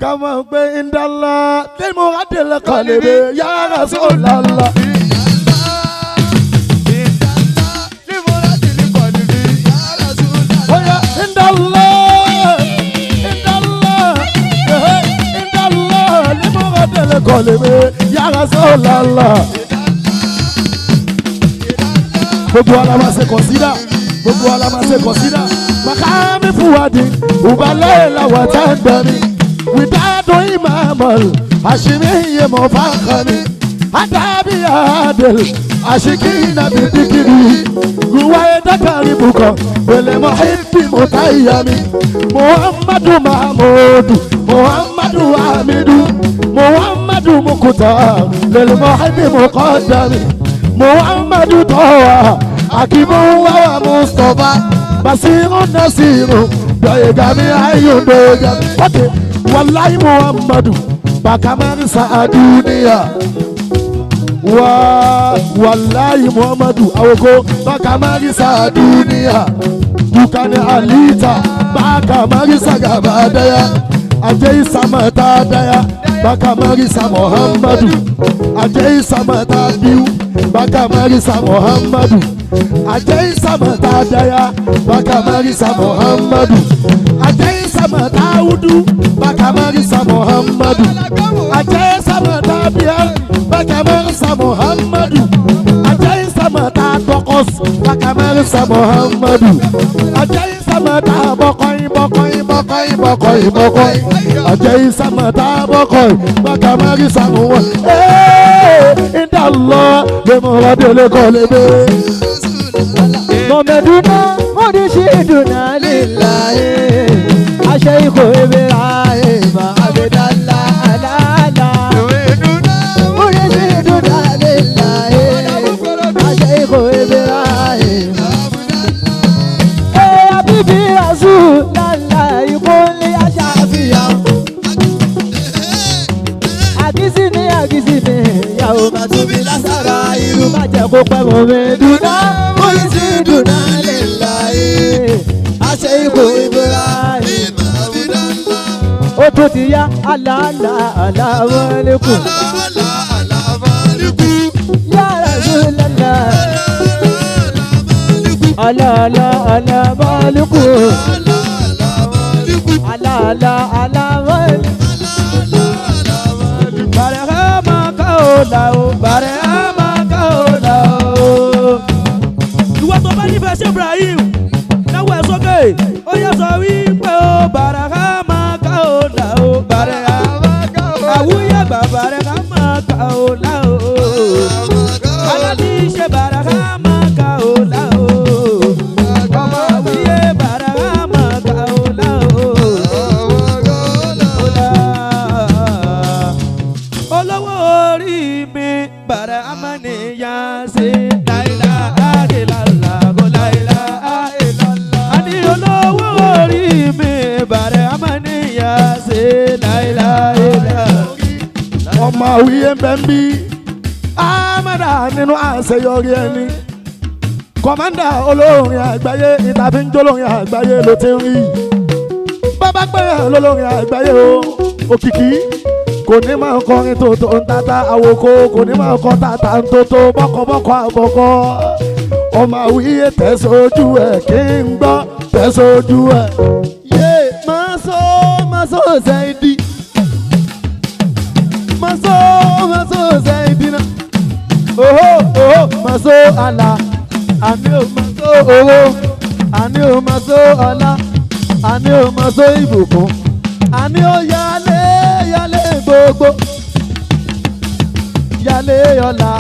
ká mọ̀ pé ndala lẹ́nu adìrẹ kan lè bẹ ya Rasulullah. Oya ndala ndala ndala lẹ́nu adìrẹ kan lè bẹ ya Rasulullah. Gbogbo ala ma ṣe kọ̀sídà, gbogbo ala ma ṣe kọ̀sídà. Màkàmí fúwadì, ìbálẹ̀ làwọn tẹ́ ń bẹ̀ mí. Wìdádùn ìmàmọ̀l, àṣírí iye mọ̀ fáńkàmí. Adábí àdèl, àṣìkí nàbí dìkìrì. Ruwaye dákàrí bukọ̀, pèlè mọ̀ hípì mọ̀tá ìyá mi. Muhammadu Mahamudu, Muhammadu Hamidu, Muhammadu Mukuta, lèlè mọ̀ hípì mọ̀kọ́dàmí. Muhammadu Tọ́wà, Akimu Wawa Mustapha, Basiru Nasiru, Doyegami Ayu Doyegami. Ok, Wàláyé Muhammadu, Bakamarisa aduniya wa walayi Muhammadu awoko bakamarisa aduniya dukani alita bakamarisa gabadaya ajé isamata daya bakamarisa Muhammadu ajé isamata biu bakamarisa Muhammadu ajé isamata daya bakamarisa Muhammadu ajé isamata udu bakamarisa Muhammadu ajé isamata bia bakamarisa Muhammadu ajé isamata tọkọs bakamarisa Muhammadu ajé isamata bọkọyin bọkọyin bọkọyin bọkọyin bọkọyin ajé isamata bọkọyin bakamarisa Muhammadu ee indalọ lemọdé kọlẹbẹ. Mọ̀mẹ́dúná mọ̀dísídùnà lílàyé aṣẹ́ikò Ibrahim Abidala alala. Mọ̀dísídùnà lílàyé aṣẹ́ikò Ibrahim. Ẹ àbíbí Rasulullah ìkúnlẹ̀ aṣàfihàn. Àkísí ni àkísí ni ìyàwó máa tóbi lásàrà irú má jẹ́ kó pẹ́ mọ̀mẹ́dúná mọ̀dísídùnà lílàyé aṣẹ́ikò Ibrahim. Ó tún ti yá àlàálà àlàmọ́lẹ́kùn. Ya Rasulullah. Àlàálà àlàmọ́lẹ́kùn. Àlàálà àlàmọ́lẹ́kùn. Barahama kaola o, barahama kaola o. Ìwọ tó bá nífẹ̀ẹ́ sí Ibrahim, náwó ẹ̀ sókè, ó yẹ sọ wípé o barahama kaola o, barahama àwúyẹ gbà barahama kaola o. Alábí ṣe barahama kaola o. Ọmọ àwúyẹ barahama kaola o. Olówó orí mi bàrà amániyàn ṣe láìla àìlàlà kò láìla àìlàlà. Àní olówó orí mi bàrà amániyàn ṣe láìla àìlàlà. Ọmọ àwíyé ń bẹ ń bí amada nínú àṣeyọrí ẹni kọmanda olórin àgbáyé ìtàfíńjólórin àgbáyé ló ti ń rí bàbá pé olórin àgbáyé o òkìkí kò ní máa kọrin tòótọ́ ń tata àwòkọ kò ní máa kọ tata ń tótó bọ́kọ̀bọ́kọ̀ àbọ̀kọ́ ọmọ àwíyé tẹ̀sójú ẹ̀ kí n gbọ́ tẹ̀sójú ẹ̀. Yé máa sọ ṣáìdì. Máa sọ ṣáìdì náà. Òhó òhó máa sọ àlà. Àní ò máa sọ owó. Àní ò máa sọ ọlá. Àní ò máa sọ ìbùkún. Àní ò yálé yálé gbogbo. Yálé ọlá.